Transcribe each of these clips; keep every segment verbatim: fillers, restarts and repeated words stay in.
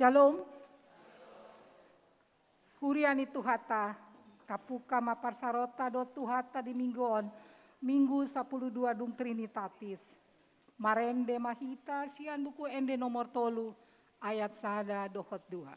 Syalom. Huria ni Tuhanta, tapungka ma parsaoranta dohot Tuhanta di Minggu on, Minggu sampulu dua dung Trinitatis. Marende ma hita sian Buku Ende nomor tolu, ayat sada dohot dua.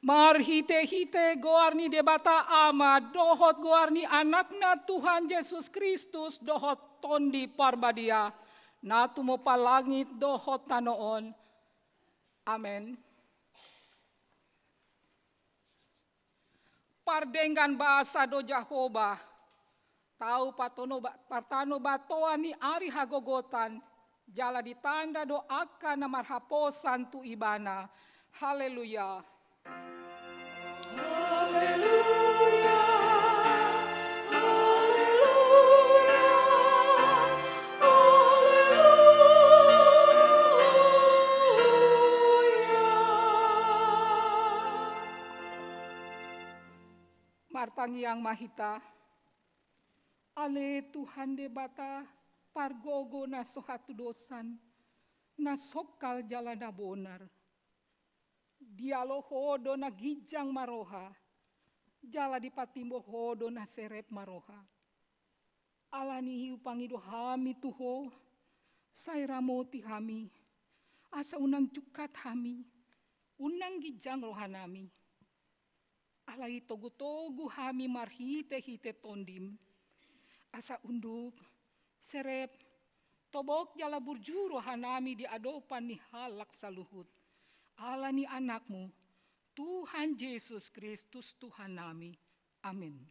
Marhitehite goar ni Debata Ama dohot goar ni Anakna Tuhan Jesus Kristus dohot Tondi Parbadia, na tumompa langit dohot tano on. Amen. Pardenggan basa do Jahowa, tau patano ba-, partanobatoan ni ari hagogotan, jala ditanda do angka na marhaposan tu Ibana. Haleluya. Haleluya. Haleluya. Haleluya. Martangiang ma hita. Ale Tuhan Debata, pargogo na so hatudosan, na songkal jala na bonar. Dialo Ho do na ginjang marroha, jala dipatimbo Ho do na serep marroha. Alani i hupangido hami tu Ho, sai ramoti hami, asa unang jungkat hami, unang ginjang rohanami. Alai togutogu hami marhitehite Tondim, asa unduk, serep, tobok jala burju rohanami di adopan ni halak saluhut. Alani Anakmu, Tuhan Jesus Kristus Tuhannami. Amin.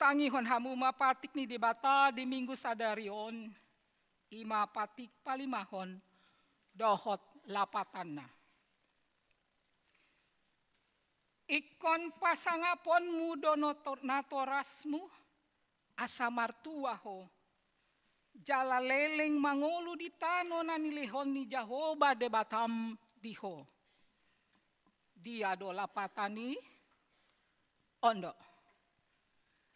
Tangihon hamu ma patik ni Debata di Minggu sadari on, i ma patik palimahon dohot lapatanna. Ingkon pasangaponmu do notor-, natorasmu, asa martua ho, jala leleng mangolu di tano na nilehon ni Jahowa Debatam di ho. Dia do lapatan i? On do.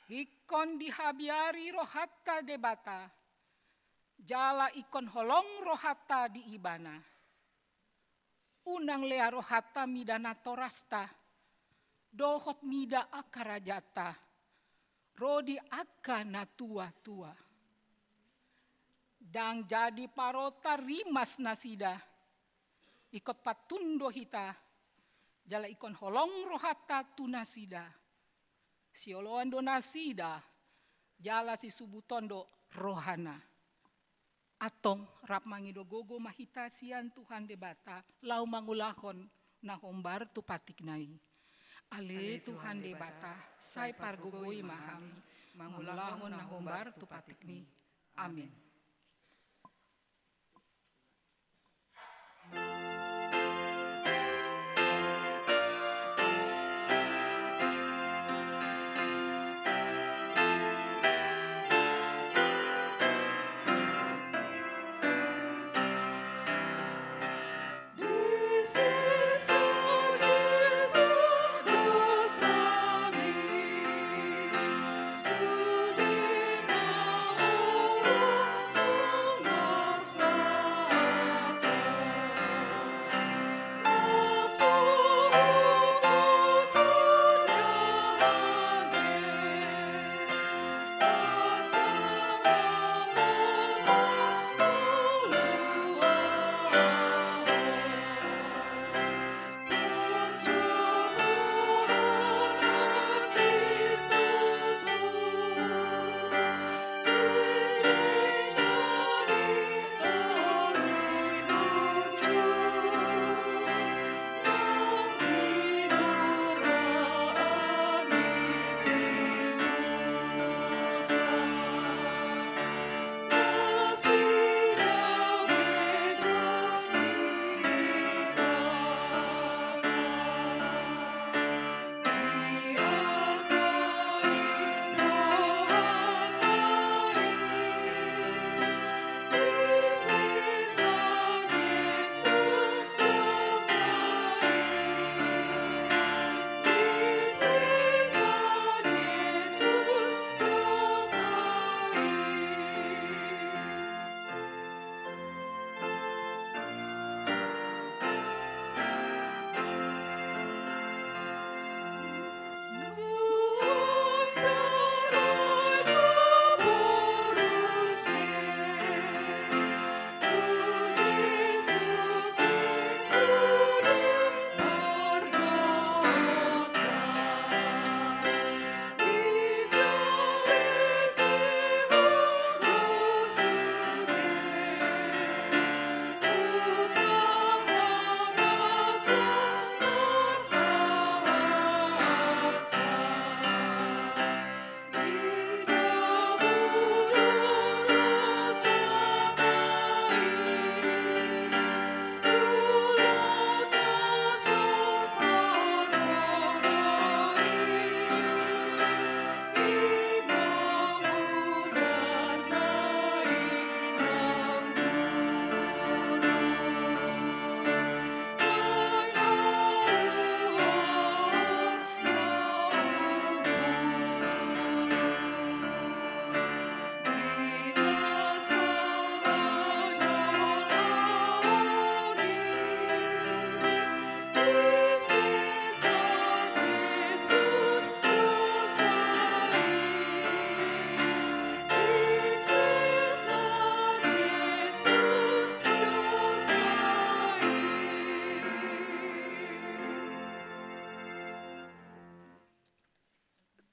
Ingkon dihabiari rohanta Debata, jala ingkon holong rohanta di Ibana. Unang lea rohanta mida natorasta, dohot mida angka rajanta, ro di angka na tua-tua. Ndang jadi paronta rimas nasida, ingkon pantun do hita, jala ingkon holong rohanta tu nasida. Sioloan do nasida, jala sisubuton do rohana. Antong rap mangido gogo ma hita sian Tuhan Debata, laho mangulahon na hombar tu patikna i. Ale Tuhan Debata, sai pargogoi ma hami, mangulahon na hombar tu patikmi. Amin.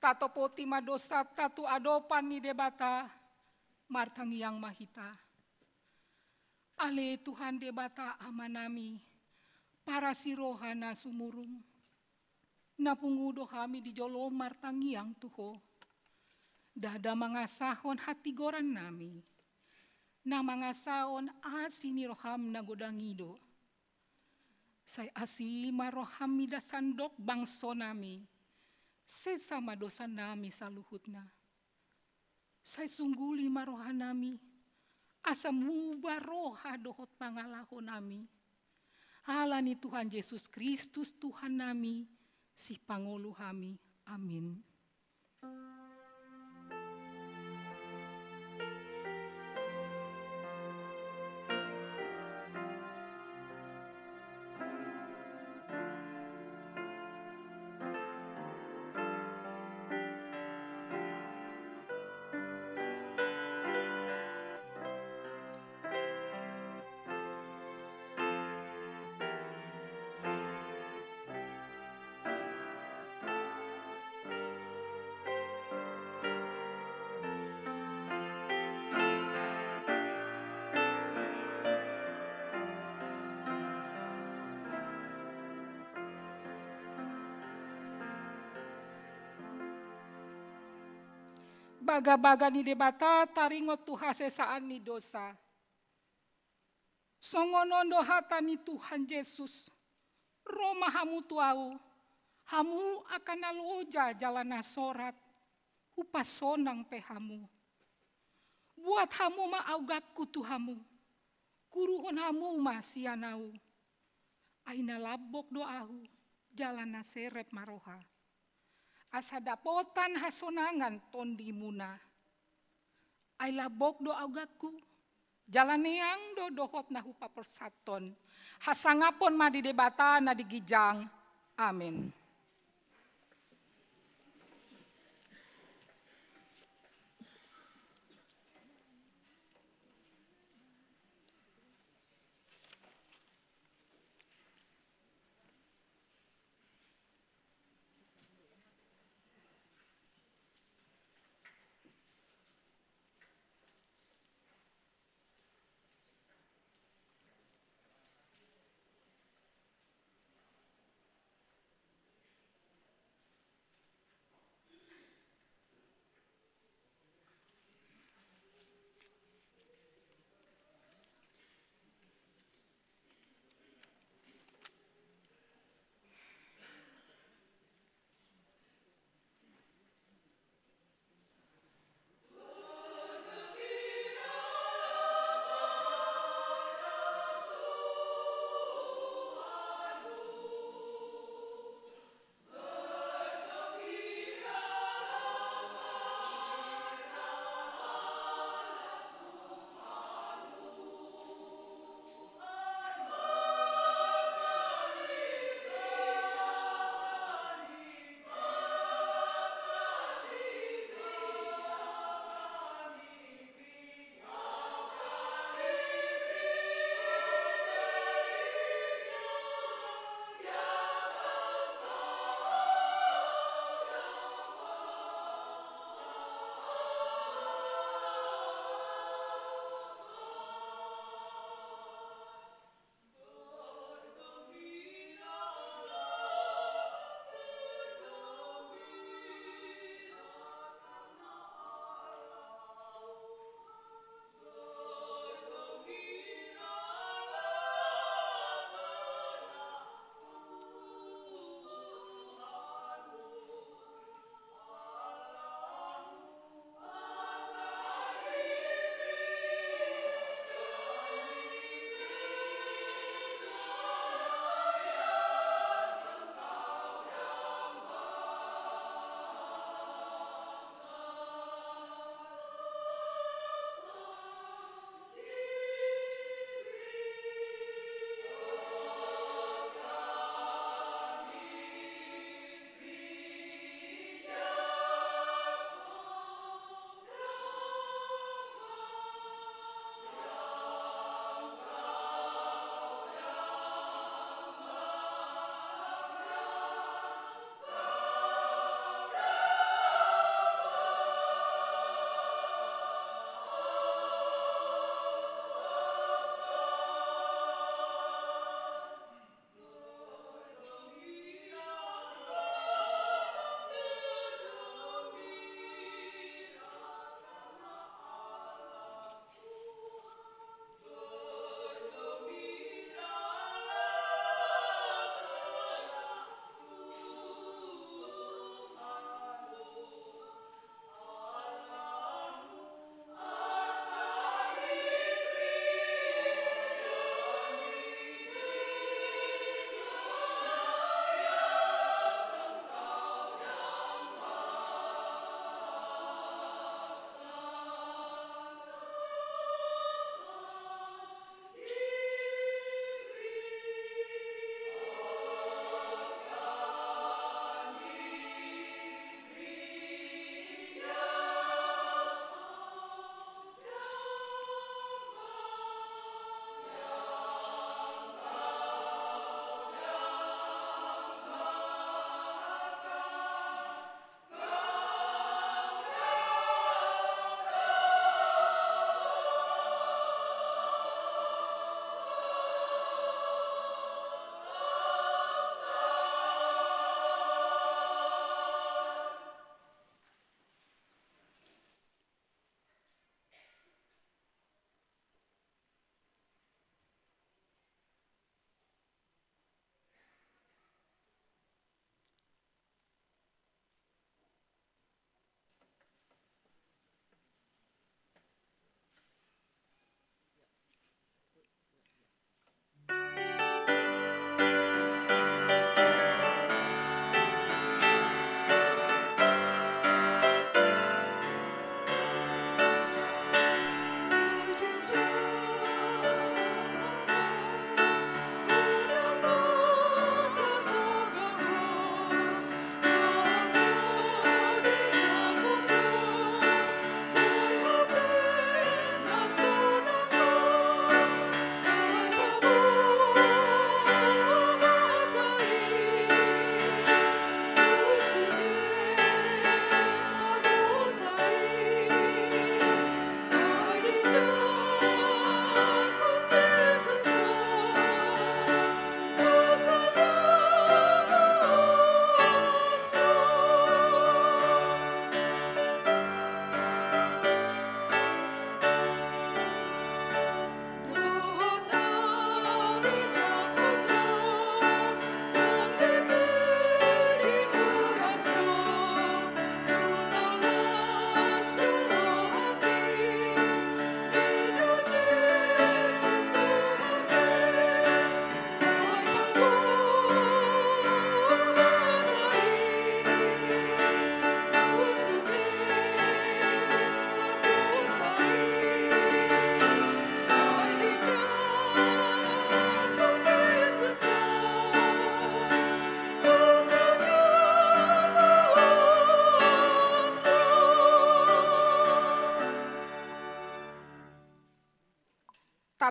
Tatopoti ma dosanta tu adopan ni Debata, martangiang ma hita. Ale Tuhan Debata Amanami, parasi roha na sumurung, na pungu do hami di jolo martangiang tu Ho. Ndada mangasahon hatigoran nami, na mangasahon asi ni roham na godang i do. Sai asi ma roham mida sandok bangso nami, sesa ma dosa nami saluhutna. Sai sungguli ma roha nami, asa muba roha dohot pangalaho nami. Ala ni Tuhan Jesus Kristus Tuhan nami, sipangolu hami. Amin. Bagabaga ni Debata taringot tu hasesaan ni dosa. Songon on do hata ni Tuhan Jesus, ro ma hamu tu Ahu, hamu angka na loja jala na sorat, hupasonang pe hamu. Buat hamu ma augatku tu hamu, kuruhon hamu ma sian Ahu. Ai na lambok do Ahu, jala na serep ma roha. Asa dapotan hasonangan tondimuna. Ai lambok do augatku, jala neang do dohot na hupaporsathon. Hasangapon ma di Debata na di ginjang. Amen.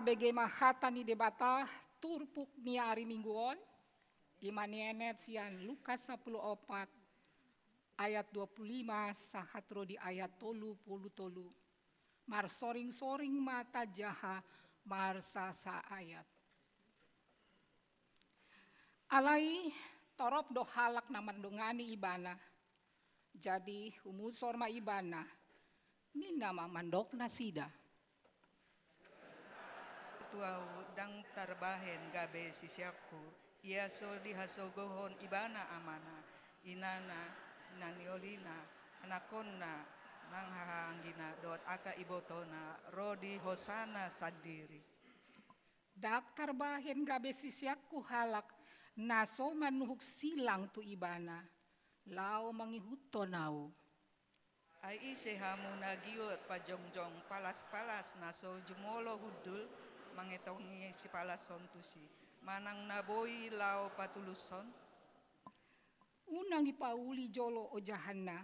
Bege ma hata ni Debata turpuk ni ari Minggu on, i ma nienet sian Lukas sampulu opat ayat dua pulu lima sahat ro di ayat tolu pulu tolu. Marsoring-soring ma tajaha marsasaayat. Alai torop do halak na mandongani ibana. Jadi humusor ma ibana, ninna ma mandok nasida. Tu ahu ndang tarbahen gabe siseanku, ia so dihasogohon ibana amana, inana, na niolina, anakkonna, nang hahaanggina dohot angka ibotona ro di hosana sandiri. Ndang tarbahen gabe siseanku halak na so manuhuk silang tu ibana, laho mangihuthon ahu. Ai ise hamu na giot pajongjong palas-palas na so jumolo hundul mangetongi sipalashon tusi, manang na boi laho patulushon? Unang ipauli jolo ojahanna,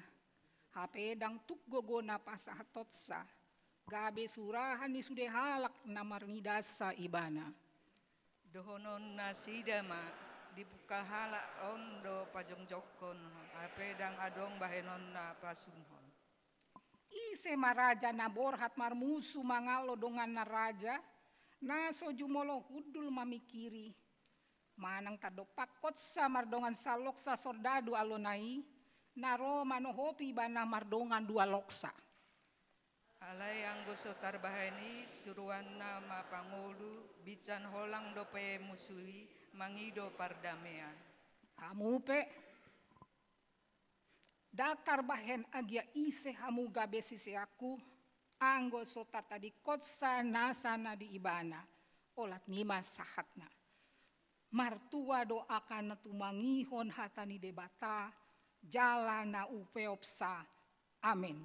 hape ndang tuk gogona pasahatonsa, gabe surahan ni sude halak na marnidasa ibana. Dohonon nasida ma, dipungka halak on do pajongjongkon, hape ndang adong bahenonna pasungkon. Ise ma raja na borhat marmusu mangalo donganna raja, na so jumolo hundul mamingkiri? Manang tandopakkonsa mardongan saloksa sordadu alona i, na ro manohopi ibana mardongan dua loksa. Alai anggo so tarbahen i, suruanna ma pangolu, binsan holang dope musu i mangido pardamean. Hamu pe, ndang tarbahen agia ise hamu gabe siseanku, anggo so tartadingkonsa nasa na di ibana, olat ni i ma sahatna. Martua do angka na tumangihon hata ni Debata, jala na upeopsa. Amen.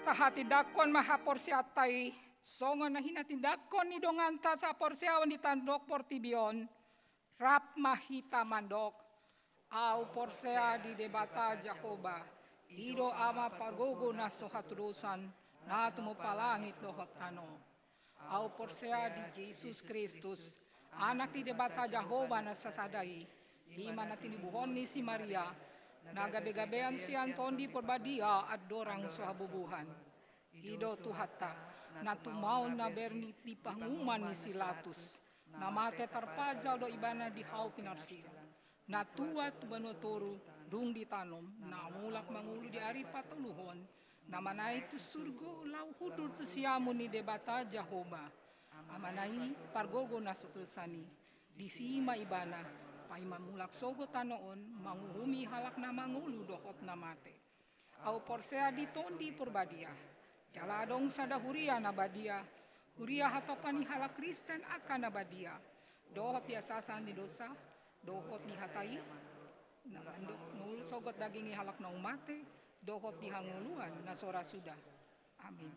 Tahatindangkon ma haporseaonta i, songon na hinatindangkon ni donganta saporseaon di tandok portibi on. Rap ma hita mandok: Ahu porsea di Debata Jahowa, i do Ama pargogo na so hatudosan, na tumompa langit dohot tano. Ahu porsea di Jesus Kristus, Anak ni Debata Jahowa na sasada i, i ma na tinibuhon ni si Maria, na gabegabean sian Tondi Porbadia andorang so habubuhan. I do Tuhanta, na tumaon na ber ni di panguhuman ni si Latus, na mate tarpajal do Ibana di hau pinarsilang, na tuat tu banua toru, dung ditanom, na mulak mangolu di ari patoluhon, na manaek tu surgo laho hundul tu siamun ni Debata Jahowa, Amana i pargogo na so hatudosan i. Disi ma Ibana, paima mulak sogot tano on, manguhumi halak na mangolu dohot na mate. Ahu porsea di Tondi Porbadia. Jala adong sada huria na badia, huria hatopan ni halak Kristen angka na badia, dohot di hasasahan ni dosa, dohot di hata i, na mandok mangolu sogot daging ni halak naung mate, dohot di hangoluan na so ra suda. Amin.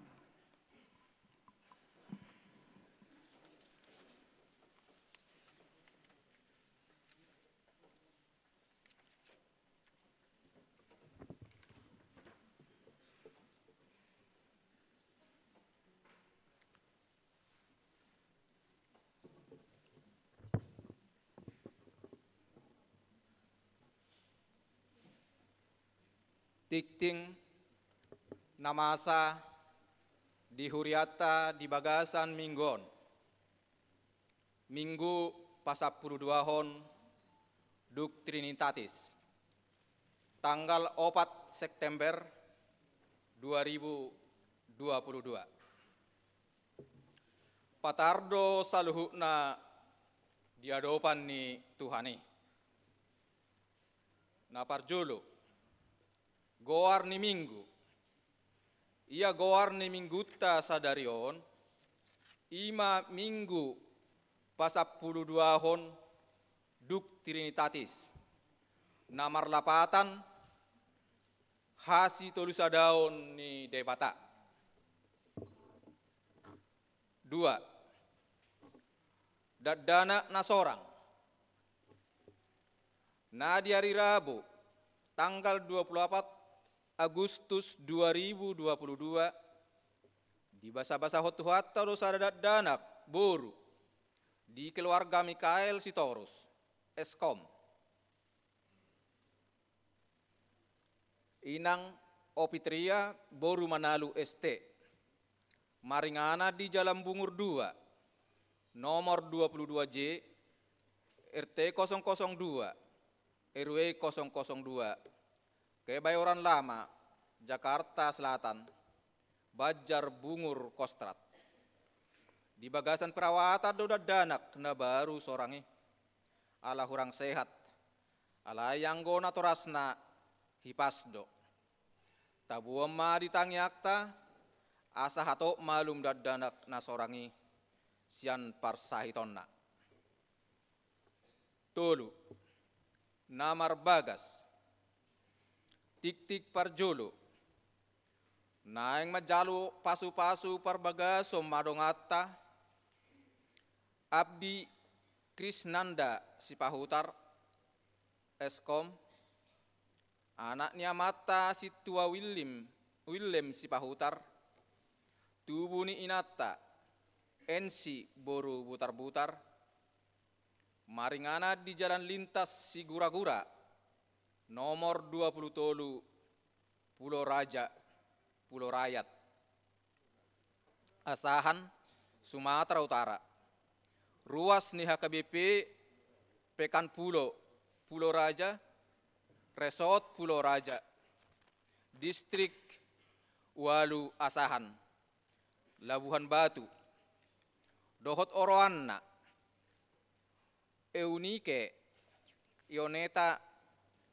Tingting na masa di hurianta di bagasan minggu on. Minggu pasampuluduahon Duk Trinitatis, tanggal opat September dua ribu dua puluh dua. Patar do saluhutna di adopan ni Tuhan i. Na parjolo, goar ni minggu. Ia goar ni minggunta sadari on, i ma minggu pasampuluduahon Duk Trinitatis, na marlapatan hasitolusadaon ni Debata. Dua, dakdanak na sorang. Na di ari Rabu, tanggal dua puluh opat Agustus dua ribu dua puluh dua, dibasabasahon Tuhanta do sada dakdanak boru di keluarga Mikael Sitorus, Eskom. Inang Opitria boru Manalu S T. Maringanan di Jalan Bungur dua, nomor dua puluh dua J, R T kosong kosong dua, R W kosong kosong dua, Kebayoran Lama, Jakarta Selatan, Banjar Bungur Kostrad. Di bagasan perawatan do dakdanak na baru sorang i. Ala hurang sehat, alai anggo natorasna hipas do. Taboan ma di tangiangta, asa hatop malum dakdanak na sorang i sian parsahitonna. Tolu. Na marbagas. Tiktik parjolo. Naeng manjalo pasupasu parbagason ma donganta, Abdi Krisnanda Sipahutar, Eskom, anak ni amanta Sintua Willem, Willem Sipahutar, tubu ni inanta Ensi boru Butarbutar, maringanan di Jalan Lintas Siguragura, nomor dua puluh tolu, Pulo Raja, Pulo Rayat. Asahan, Sumatera Utara. Ruas ni H K B P Pekan Pulo, Pulo Raja, Resort Pulo Raja, Distrik ualu Asahan, Labuhan Batu, dohot oroanna, Eunike Ioneta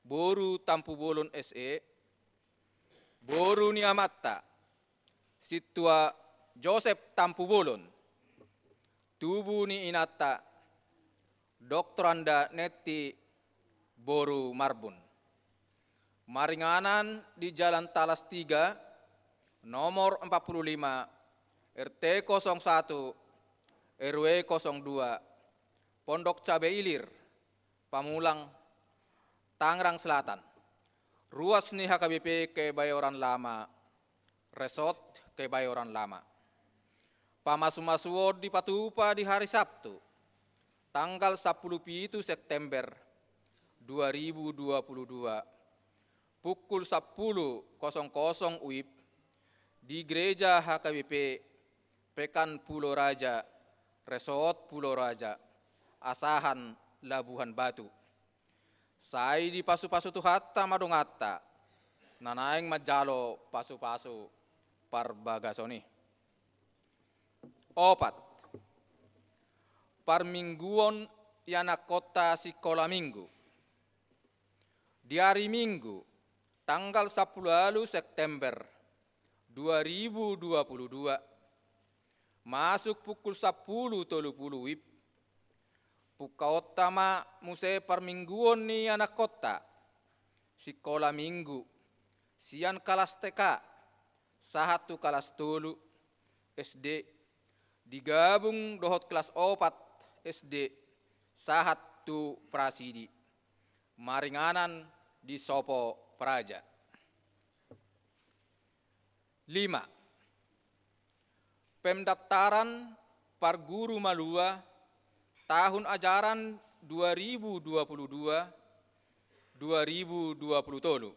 boru Tampubolon S E, boru ni amanta Sintua Josep Tampubolon, tubu ni inanta Doktoranda Netti boru Marbun. Maringanan di Jalan Talas tiga, nomor empat puluh lima, R T kosong satu, R W kosong dua, Pondok Cabe Ilir, Pamulang, Tangerang Selatan. Ruas ni H K B P Kebayoran Lama, Resort Kebayoran Lama. Pamasumasuon dipatupa di hari Sabtu, tanggal sampulu pitu September dua ribu dua puluh dua, pukul sampulu kosong kosong WIB, di Gereja H K B P Pekan Pulo Raja, Resort Pulo Raja, Asahan, Labuhan Batu. Sai dipasupasu Tuhanta ma donganta, na naeng manjalo pasupasu parbagason i. Opat. Parmingguon ianakkonta sikola Minggu. Di ari Minggu, tanggal sampulu ualu September dua ribu dua puluh dua, masuk pukul sampulu tolu pulu WIB, pungkaonta ma muse parmingguon ni anakkonta sikola Minggu, sian kalas T K sahat tu kalas tolu S D, digabung dohot kalas opat S D sahat tu Prasidi, maringanan di Sopo Praja. Lima. Pendaftaran parguru malua tahun ajaran dua ribu dua puluh dua, dua ribu dua puluh tolu.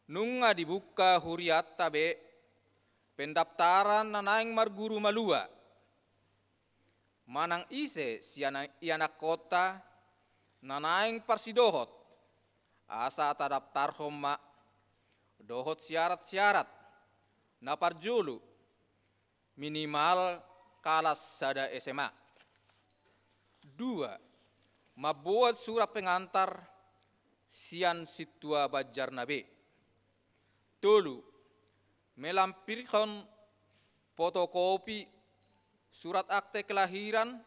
Nunga dibuka hurianta be pendaftaran na naeng marguru malua. Manang ise sian ianakkonta na naeng parsidohot, asa tadaftarhon ma, dohot syarat-syarat. Na parjolo, minimal kalas sada S M A. Dua, mamboan surat pengantar sian sintua banjarna be. Tolu, melampirhon fotokopi surat akte kelahiran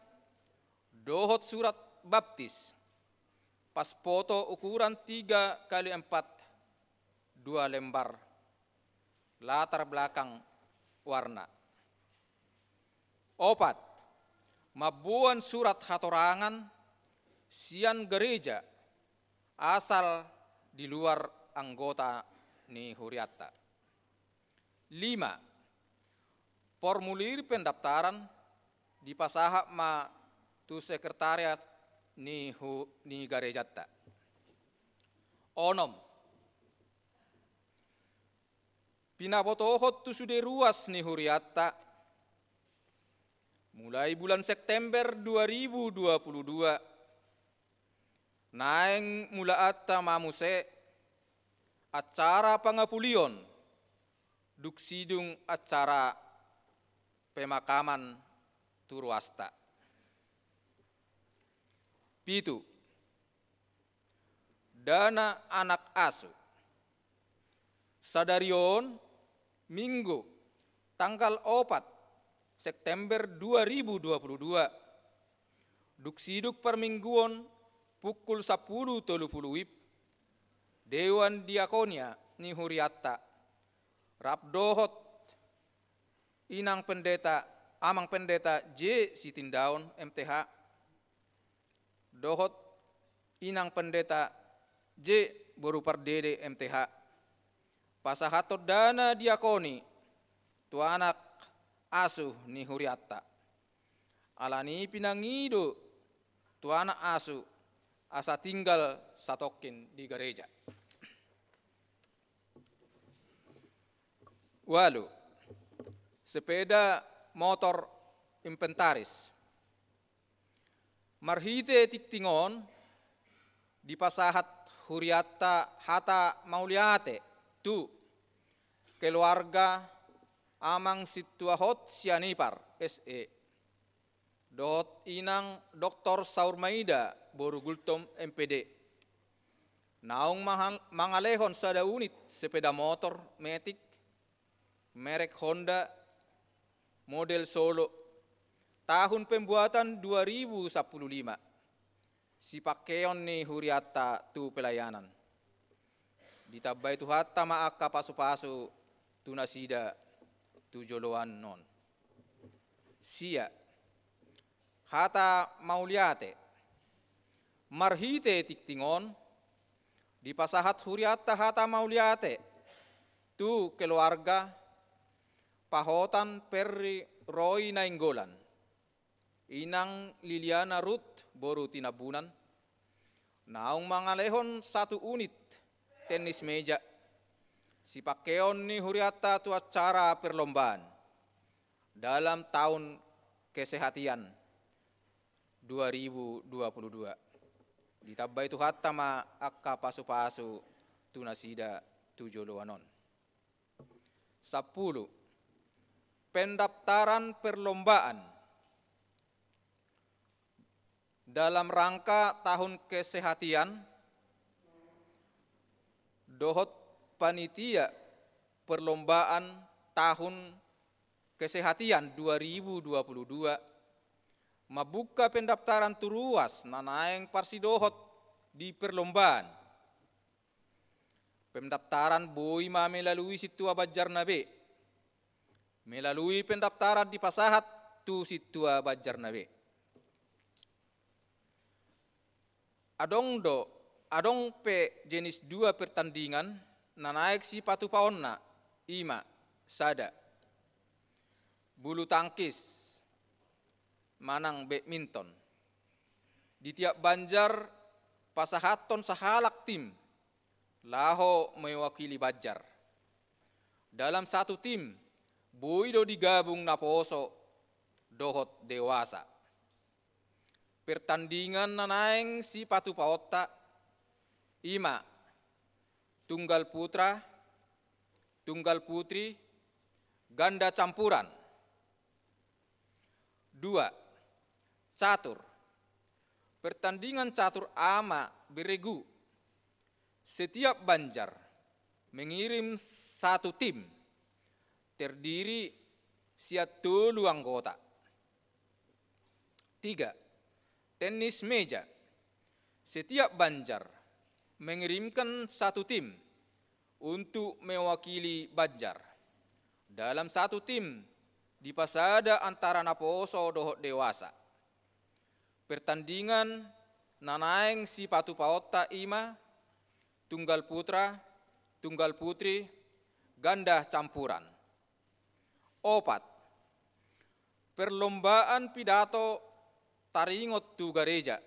dohot surat baptis, pas foto ukuran tiga kali empat, dua lembar, latar belakang warna. Opat, mamboan surat hatorangan sian gereja asal di luar anggota ni hurianta. Lima, formulir pendaftaran dipasahat ma tu sekretariat ni hu-, ni garejanta. Onom, pinabotohon tu sude ruas ni hurianta, mulai bulan September dua ribu dua puluh dua, naeng mulaanta ma muse acara pangapulion, dung sidung acara pemakaman tu ruasta. Pitu, dana anak asu. Sadari on, Minggu, tanggal opat September dua ribu dua puluh dua, dung sidung parmingguon pukul sampulu tolu pulu WIB, Dewan Diakonia ni hurianta, rap dohot Inang Pendeta, Amang Pendeta J Sitindaon, M T H, dohot Inang Pendeta J Boru Pardede, M T H, pasahathon dana diakoni tu anak asu ni hurianta. Alani i pinangido tu anak asu asa tinggal satongkin di gareja. Ualu, sepeda motor inventaris. Marhite tingting on dipasahat hurianta hata mauliate tu keluarga Amang Sintua Hot Sianipar, S E, dohot Inang Doktor Saur Maida Boru Gultom, M P D, naung mangal-, mangalehon sada unit sepeda motor metik merek Honda, model Solo, tahun pembuatan dua ribu sampulu lima, sipangkeon ni hurianta tu pelayanan. Ditambai Tuhanta ma angka pasupasu tu nasida tu joloan on. Sia, hata mauliate. Marhite tingting on dipasahat hurianta hata mauliate tu keluarga Pahotan Perry Roy Nainggolan, Inang Liliana Ruth Boru Tinambunan, naung mangalehon satu unit tenis meja, sipangkeon ni hurianta tu acara perlombaan dalam tahun kesehatan dua ribu dua puluh dua. Ditambai Tuhanta ma angka pasupasu tu nasida tu joloan on. Sampulu, pendaftaran perlombaan dalam rangka tahun kesehatan dohot panitia perlombaan tahun kesehatan dua ribu dua puluh dua, mambuka pendaftaran tu ruas na naeng parsidohot di perlombaan. Pendaftaran boi ma melalui sintua banjarna be. Melalui pendaftaran dipasahat tu sintua banjarna be. Adong do, adong pe jenis dua pertandingan na naeng sipatupaonna, i ma, sada, bulu tangkis manang badminton. Di tiap banjar pasahathon sahalak tim laho mewakili banjar. Dalam satu tim, boi do digabung naposo dohot dewasa. Pertandingan na naeng sipatupaonta, i ma, tunggal putra, tunggal putri, ganda campuran. Dua, catur. Pertandingan catur ama beregu. Setiap banjar mengirim satu tim terdiri sian tolu anggota. Tiga, tenis meja. Setiap banjar mengirimkan satu tim untuk mewakili banjar. Dalam satu tim dipasada antara naposo dohot dewasa. Pertandingan na naeng sipatupaonta i ma tunggal putra, tunggal putri, ganda campuran. Opat, perlombaan pidato taringot tu gareja.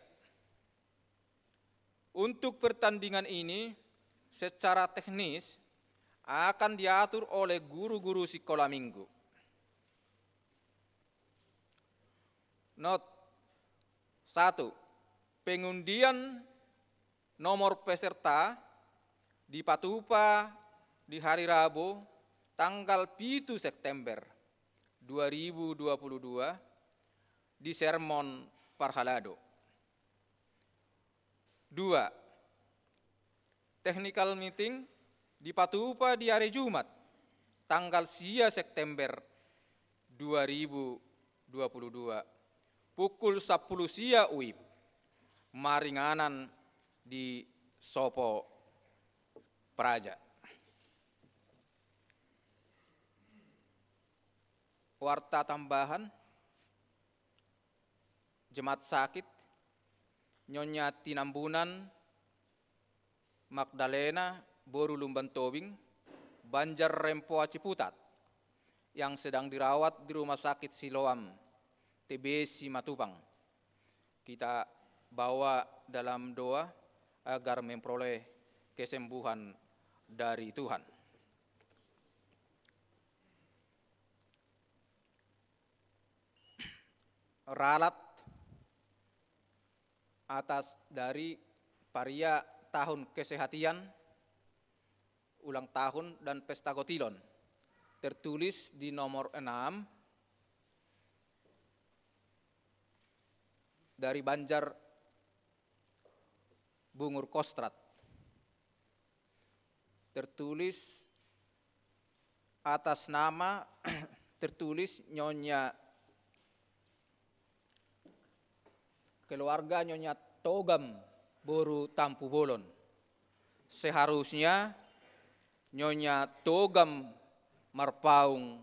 Untuk pertandingan ini, secara teknis akan diatur oleh guru-guru sikola minggu. Not satu, pengundian nomor peserta dipatupa di hari Rabu tanggal pitu September dua ribu dua puluh dua di sermon parhalado. Dua, technical meeting dipatupa di ari Jumat, tanggal sia September dua ribu dua puluh dua, pukul sampulu sia uip, maringanan di Sopo Praja. Warta tambahan, jemaat sakit, Nyonya Tinambunan Magdalena, boru Lumban Tobing, Banjar Rempoa Ciputat, yang sedang dirawat di Rumah Sakit Siloam T B Simatupang. Kita bawa dalam doa agar memperoleh kesembuhan dari Tuhan. Ralat atas dari paria tahun kesehatian, ulang tahun dan pesta gotilon, tertulis di nomor enam dari Banjar Bungur Kostrat. Tertulis atas nama, tertulis Nyonya, keluarga Nyonya Togam boru Tampubolon. Seharusnya Nyonya Togam Marpaung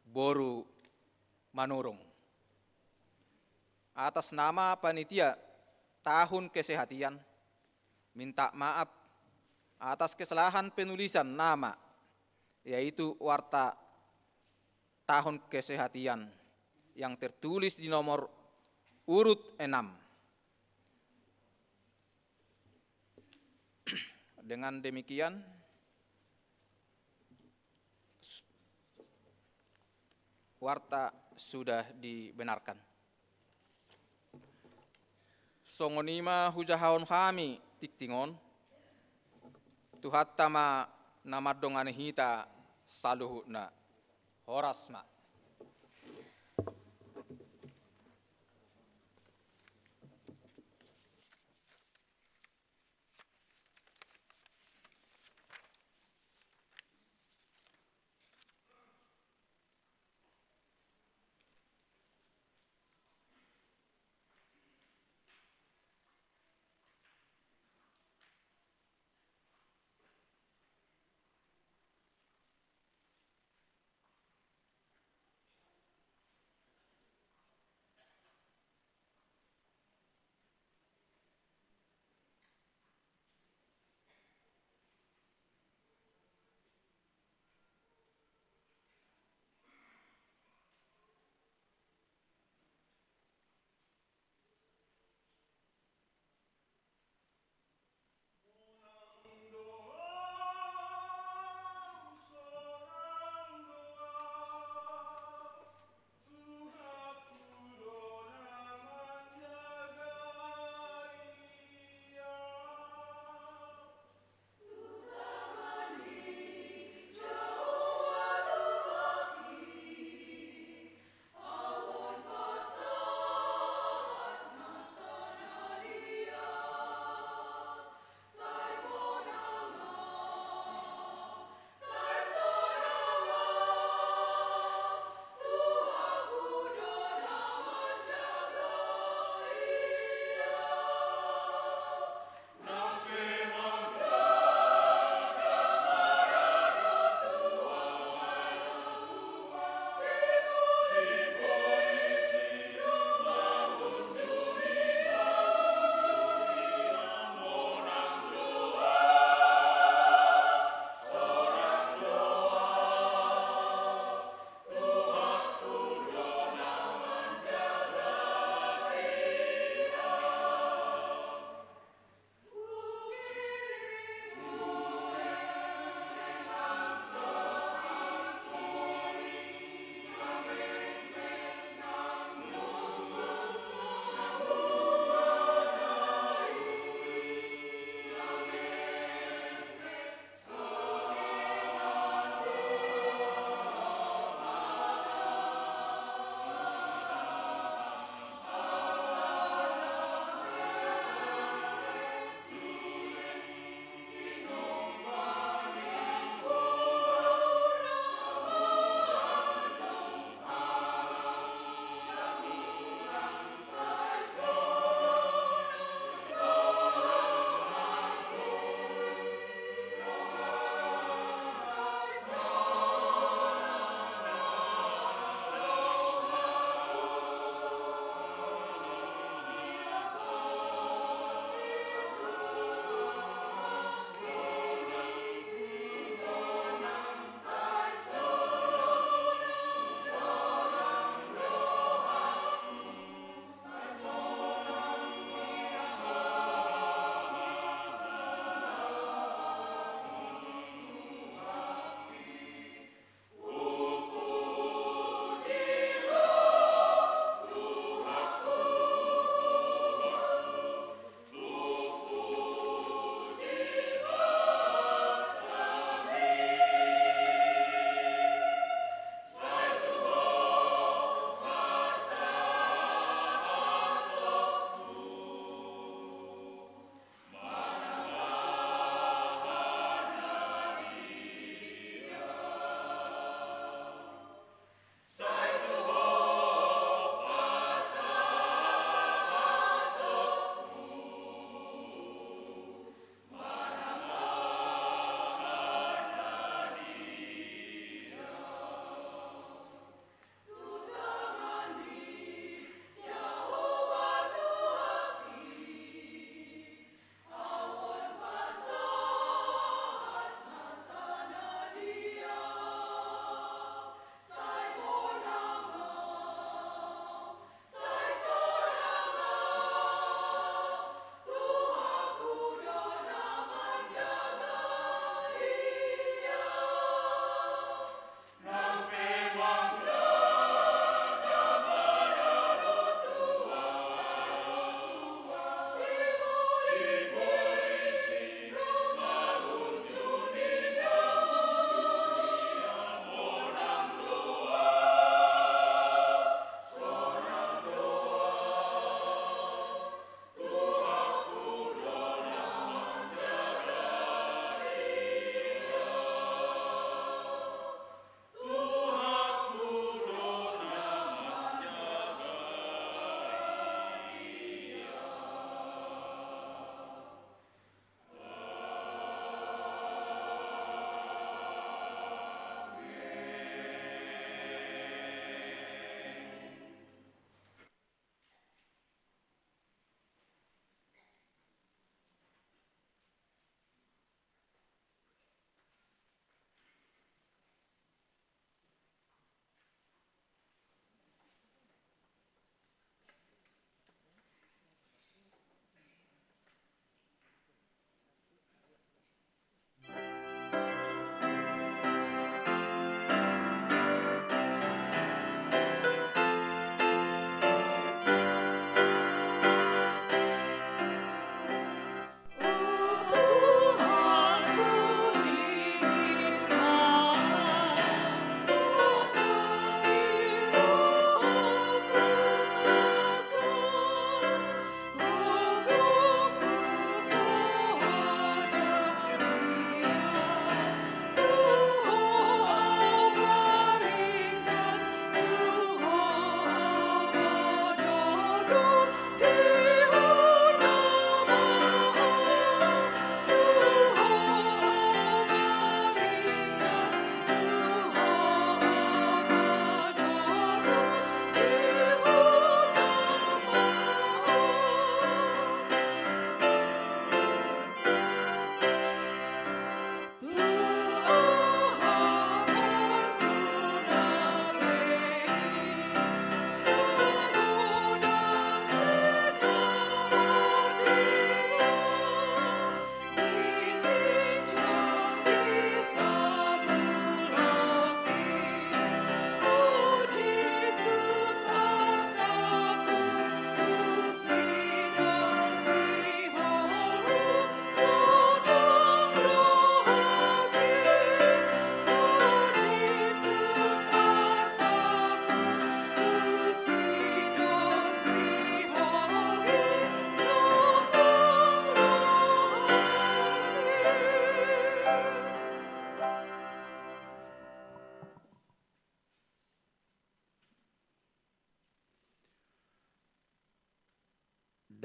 boru Manurung. Atas nama panitia tahun kesehatian, minta maaf atas kesalahan penulisan nama, yaitu warta tahun kesehatian yang tertulis di nomor urut enam. Dengan demikian, warta sudah dibenarkan. Songon i ma hujahahon hami tingting on, Tuhanta ma na mandongani hita saluhutna. Horas ma.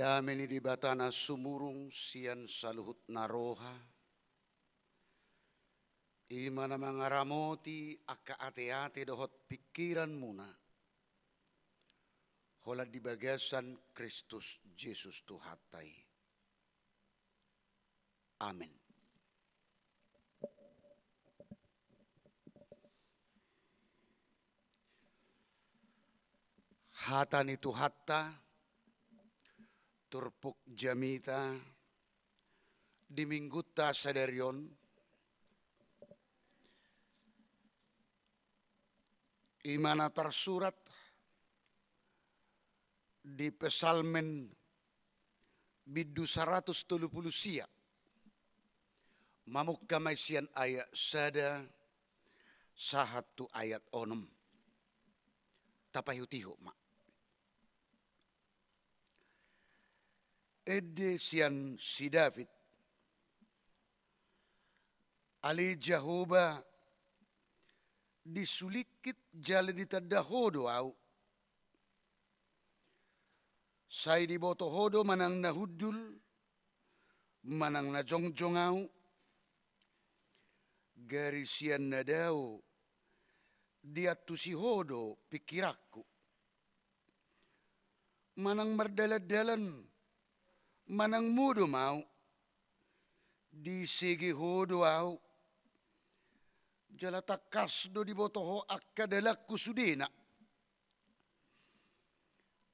Dame ni Debata na sumurung sian saluhut na roha, i ma na mangaramoti angka ateate dohot pingkiranmuna, holan di bagasan Kristus Jesus Tuhanta i. Amen. Hata ni Tuhanta, turpuk jamita di Minggunta sadari on, i ma na tarsurat di Psalmen bindu saratus tolu pulu sia, mamungka ma i sian ayat sada sahat tu ayat onom. Tapaihutihut ma. Ende sian si David. Ale Jahowa, disulingkit jala ditanda Ho do ahu. Sai diboto Ho do manang na hundul, manang na jongjong ahu. Gari sian na dao diantusi Ho do pingkiranku. Manang mardalandalan, manang modom ahu, disege Ho do ahu. Jala tangkas do diboto Ho angka dalanku sudena.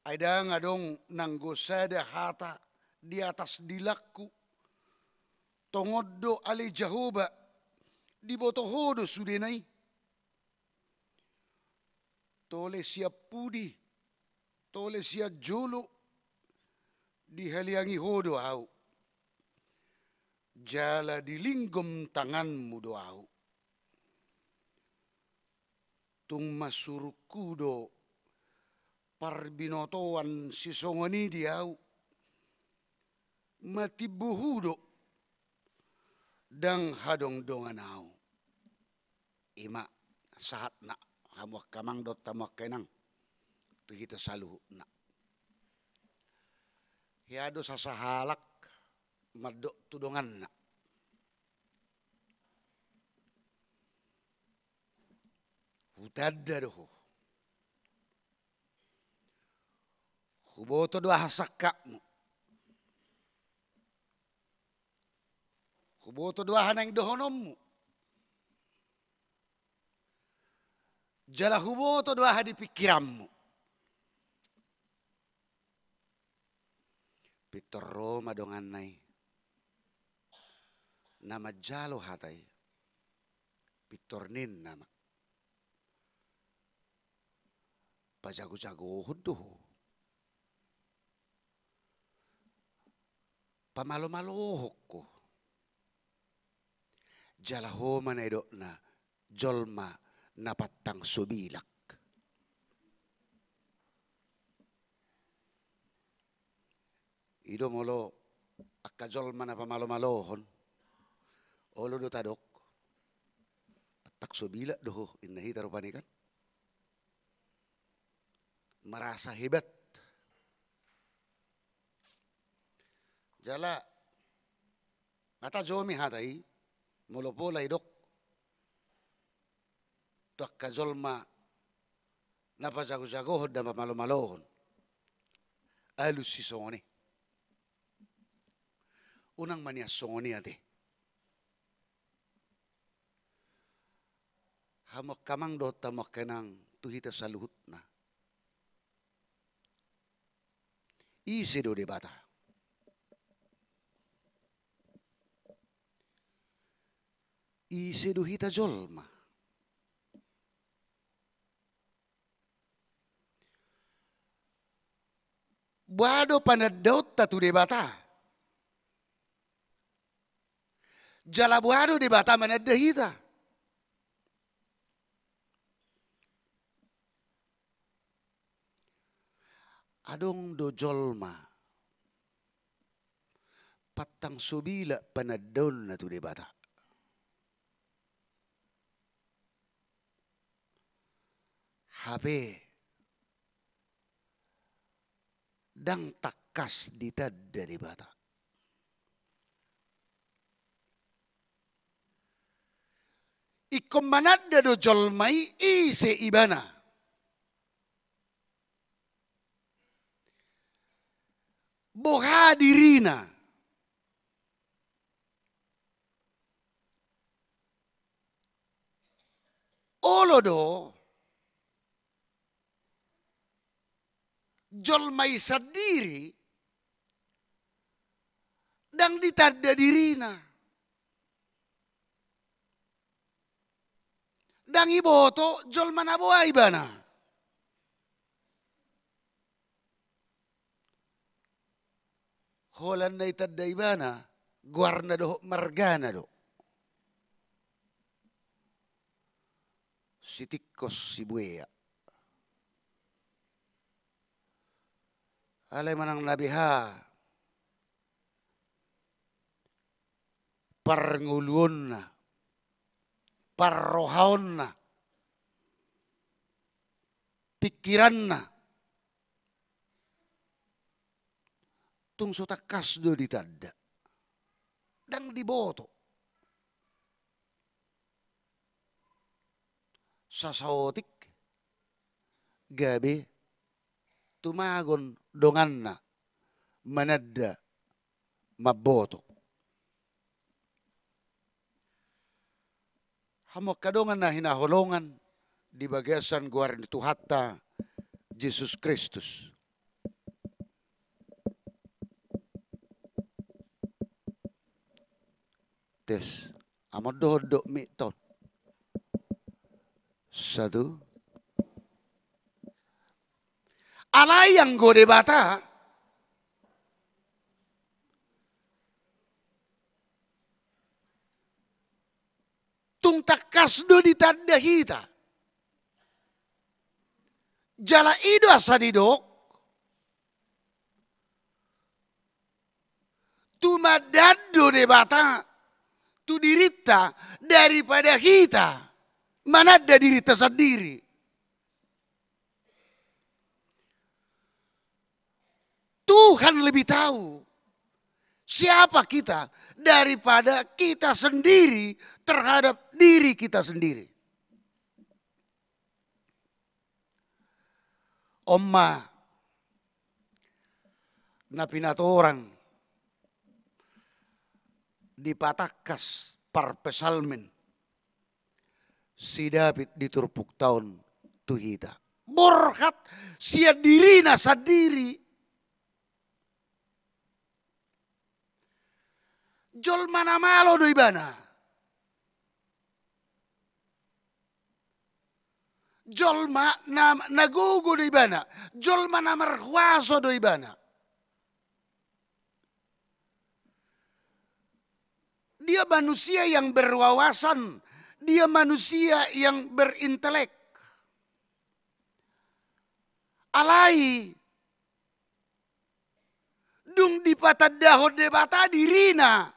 Ai ndang adong nanggo sada hata di atas dilangku. Tongon do ale Jahowa, diboto Ho do sudena i. Tole sian pudi, tole sian jolo, dihaleangi Ho do ahu. Jala dilinggom tanganmu do ahu. Tung masurungku do parbinotoan sisongon i di ahu. Matimbo Ho do, ndang hadongdongan ahu. I ma sahatna, hamu angka amang dohot hamu angka inang, tu hita saluhutna. Hea do sasahalak mandok tu donganna. Hutanda do ho. Huboto do aha sangkapmu. Huboto do aha naeng dohononmu. Jala huboto do aha di pingkiranmu. Pintor ro ma donganna i na manjalo hata i. Pintor ninna ma. Pajagojagohon do ho. Pamalomalohon ho. Jala ho ma na nidokna jolma na pantang so bilak. I do molo angka jolma na pamalomalohon, olo do tadok. Pantang so bilak do ho, inna hita rupani kan. Merasa hebat. Jala nga tajomi hata i, molo pola idok tu angka jolma na pajagojagohon, na pamalomalohon. Alus i songon i. Unang ma nian songon i ate. Hamu angka amang dohot hamu angka inang tu hita saluhutna. Ise do Debata? Ise do hita jolma? Boha do panandaonta tu Debata? Jala boha do Debata mananda hita? Adong do jolma pantang so bilak panandaonna tu Debata. Hape ndang tangkas tangkas ditanda Debata. Ingkon mananda do jolma i ise ibana, boha dirina. Olo do, jolma i sandiri ndang ditanda dirina. Ndang iboto jolma na boha ibana. Holan na ditanda ibana, goarna dohot margana do. Sitingkos sibuea. Alai manang na beha parngoluonna, parrohaonna, pingkiranna, tung so tangkas do ditanda. Ndang diboto. Sasaotik gabe tumagon donganna mananda mamboto. Hamu angka dongan na hinaholongan di bagasan goar ni Tuhanta Jesus Kristus. Tes. Amang dohot do mik ton. Satu. Alai anggo Debata, tung tangkas do ditanda hita. Jala i do asa didok, tumanda do Debata tu dirinta daripada hita mananda dirinta sandiri. Tuhan lebih tahu siapa kita daripada kita sendiri terhadap diri kita sendiri. On ma na pinatorang dipatangkas parpsalmen si David di turpukta on tu hita. Borhat sian dirina sandiri. Jolma na malo do ibana. Jolma na, na gogo do ibana. Jolma na marhuaso do ibana. Dia manusia yang berwawasan, dia manusia yang berintelek. Alai dung dipatandahon Debata dirina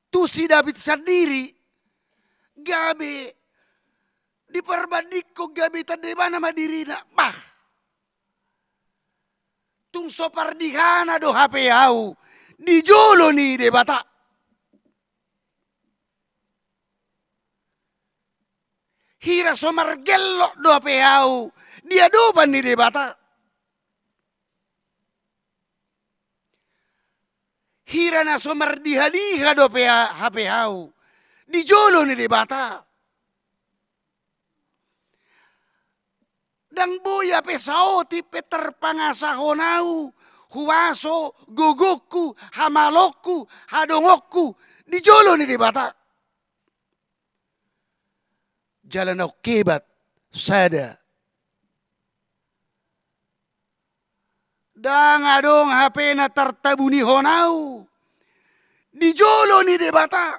tu si David sandiri, gabe diparbandingkon, gabe tanda ibana ma dirina, bah, tung so pardihana do hape au di jolo ni Debata. Hira so margellok do hape au di adopan ni Debata. Hira na so mardihadiha do hape au di jolo ni Debata. Ndang boi hape saotik pe tarpangasahon au huaso, gogongku, hamalongku, hadongonku di jolo ni Debata. Jala na hungkebat sada. Ndang adong hape na tartabunihon au di jolo ni Debata.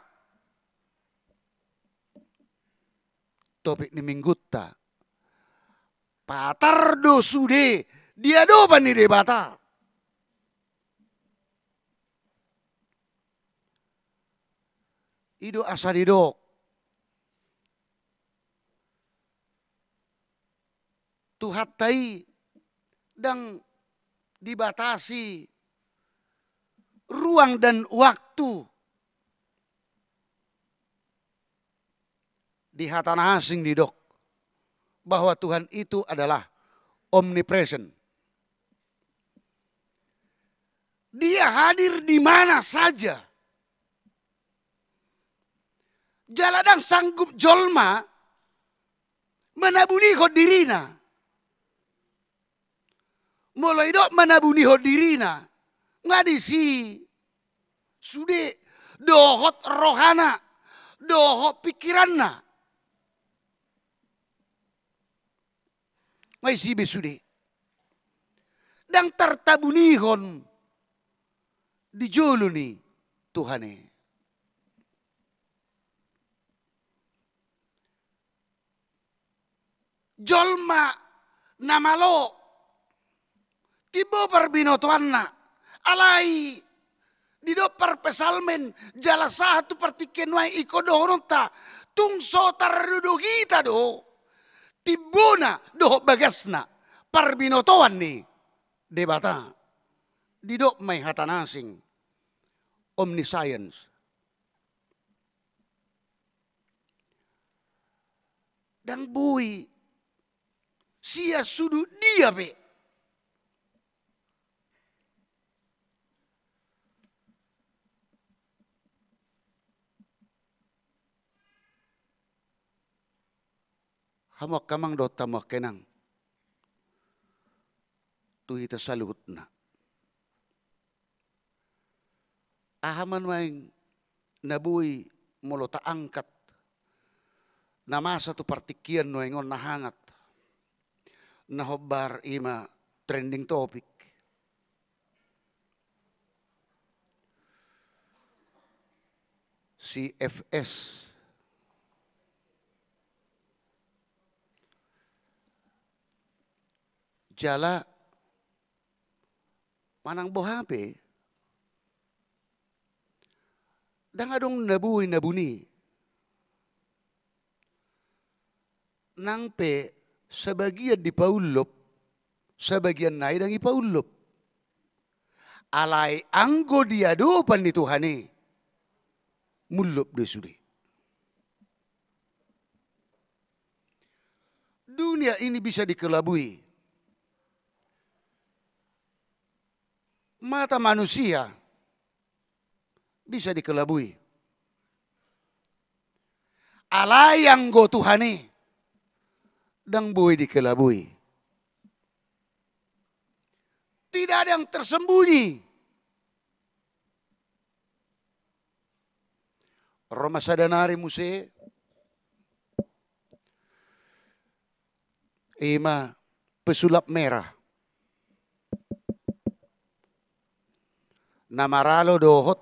Topik ni minggunta. Patar do sude di adopan ni Debata. I do asa didok. Tuhanta i ndang dibatasi ruang dan waktu. Di hata na asing didok bahwa Tuhan itu adalah omnipresent. Dia hadir di mana saja. Jala ndang sanggup jolma manabunihon dirina. Molo didok manabunihon dirina, nga disi sude dohot rohana, dohot pikiranna. Nga disi be sude. Ndang tartabunihon di jolo ni Tuhan i. Jolma na malo timbo parbinotoanna, alai didok parpsalmen jala sahat tu partingkian nuaeng ingkon dohononta, tung so tardodo hita do timbona dohot bagasna parbinotoan ni Debata. Didok ma i hata na asing omniscience. Ndang boi sian sudut dia pe. Hamu angka amang dohot hamu angka inang, tu hita saluhutna. Aha ma nuaeng na boi molo taangkat na masa tu partingkian nuaeng on na hangat, na hombar i ma trending topic, C F S. Jala manang boha pe, ndang adong na boi na buni. Nang pe sabagian dipaullop, sabagian nai ndang ipaullop. Alai anggo di adopan ni Tuhan i, mullop do sude. Dunia ini bisa dikelabui. Mata manusia bisa dikelabui. Alai anggo Tuhan i, ndang boi dikelabui. Tidak ada yang tersembunyi. Ro ma sada nari muse, i ma pesulap merah. Na maralo dohot,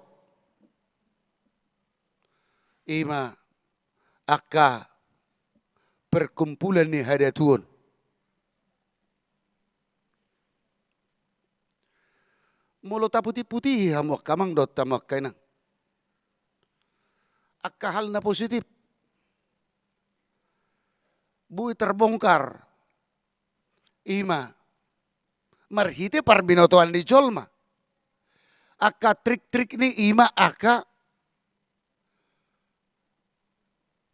i ma angka perkumpulan ni hadatuon. Molo taputih-putihi hamu angka amang dohot hamu angka inang, angka hal na positif boi terbongkar, i ma marhite parbinotoan ni jolma. Angka trik-trik ni i ma angka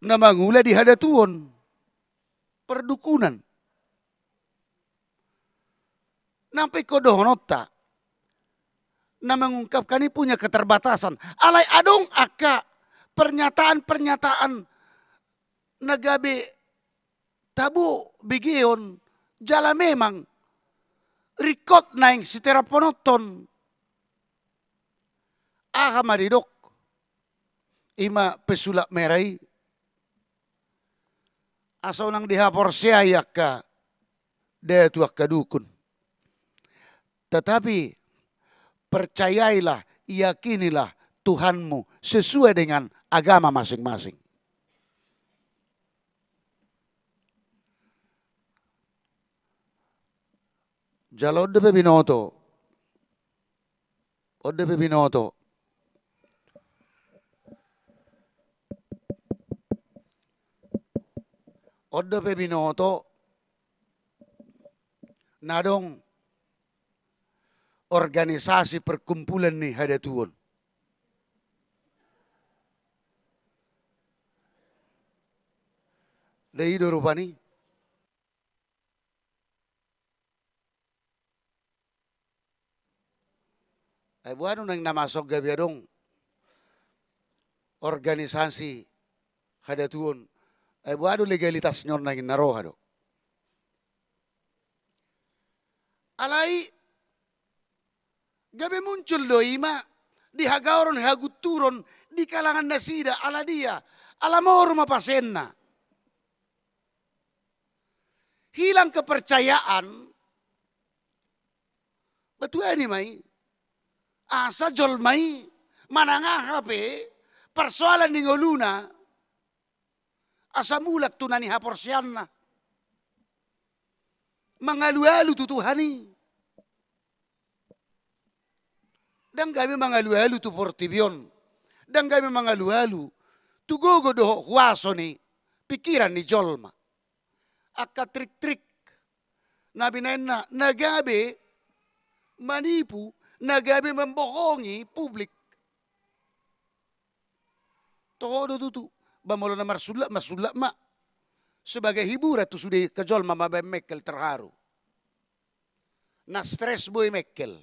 na mangula di hadatuon, perdukunan. Nang pe ingkon dohononta, na mengungkapkan i punya keterbatasan. Alai adong angka pernyataan-pernyataan na gabe tabo begeon, jala memang ringkot naeng siterapononton. Aha ma didok i ma pesulap merah i? Asa unang dihaporseai angka datu, angka dukun. Tetapi percayailah, yakinilah Tuhanmu sesuai dengan agama masing-masing. Jala on dope binoto. On dope binoto. On dope binoto na adong organisasi perkumpulan ni hadatuon. Dei do rupani. Ai boha do naeng na masuk gabe adong organisasi hadatuon? Ai boha do legalitas ni on naeng na roha do? Alai gabe muncul do i ma di hagaoron hagunturon di kalangan nasida, ala dia? Ala moru ma pasenna. Hilang kepercayaan. Batuani ma i. Asa jolma i manang aha pe persoalan ni ngoluna, asa mulak tu na nihaporseanna, mangalualu tu Tuhan i. Ndang gabe mangalualu tu portibi on. Ndang gabe mangalualu tu gogo dohot huaso ni pikiran ni jolma. Angka trik-trik na binaenna na gabe manipu, na gabe mambohongi publik. Toho do tutu. Ba molo na marsullak, marsullak ma. Sebagai hiburan tu sude angka jolma, mambaen mengkel terharu. Na stres boi mengkel.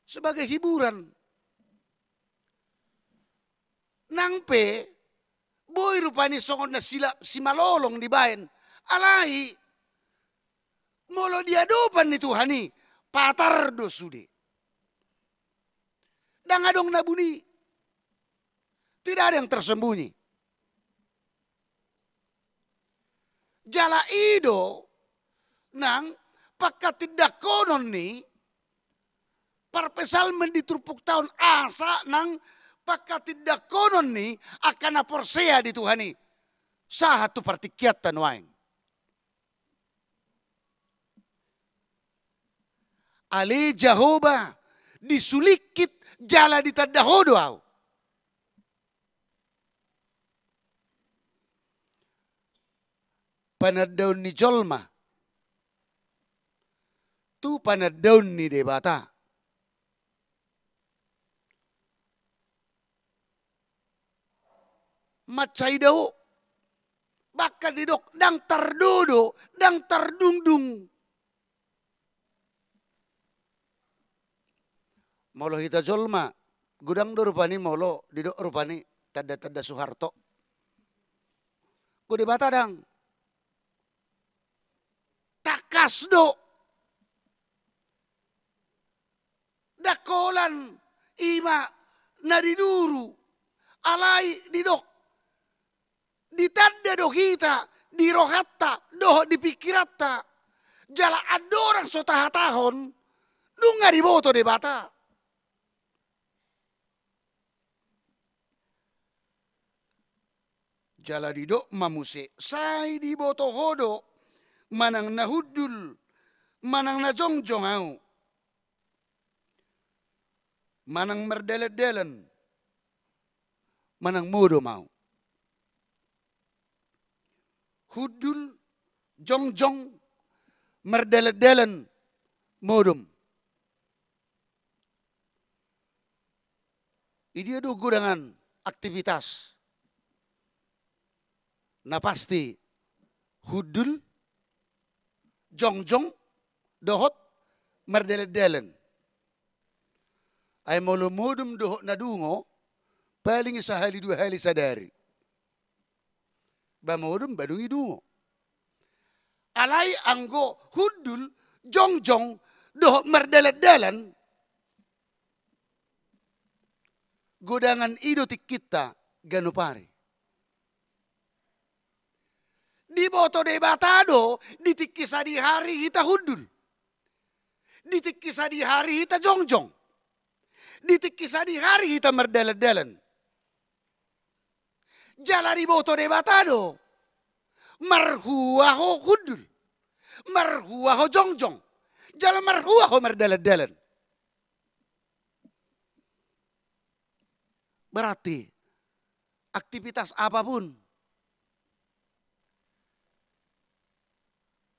Sebagai hiburan. Nang pe boi rupani songon na sila simalolong dibaen. Alai molo di adopan ni Tuhan i, patar do sude. Ndang adong na buni. Tidak ada yang tersembunyi. Jala i do nang pangkatindangkonon ni parpsalmen di turpukta on, asa nang pangkatindangkonon ni angka na porsea di Tuhan i sahat tu partingkianta nuaeng. Ale Jahowa, disulingkit jala ditanda Ho do ahu. Panandaon ni jolma tu panandaon ni Debata. Mansai dao, bahkan didok ndang tardodo, ndang tardungdung. Molo hita jolma, godang do rupani molo didok rupani tanda-tanda Soeharto. Go Debata ndang. Tangkas do. Ndang holan i ma na di duru, alai didok, ditanda do hita di rohanta dohot di pingkiranta. Jala andorang so tahatahon, nunga diboto Debata. Jala didok ma muse, sai diboto Ho do manang na hundul, manang na jongjong ahu, manang mardalandalan, manang modom ahu. Hundul, jongjong, mardalandalan, modom. Idia do godangan aktivitas? Na pasti hundul, jongjong, dohot mardalandalan. Ai molo modom dohot na dungo, paling sahali dua hali sadari. Ba modom ba dung i dungo. Alai anggo hundul, jongjong, dohot mardalandalan, godangan i do tingkinta ganup ari. Diboto Debata do di tingki sadihari hita hundul. Di tingki sadihari hita jongjong. Di tingki sadihari hita mardalandalan. Jala diboto Debata do marhua ho hundul, marhua ho jongjong, jala marhua ho mardalandalan. Berarti aktivitas apapun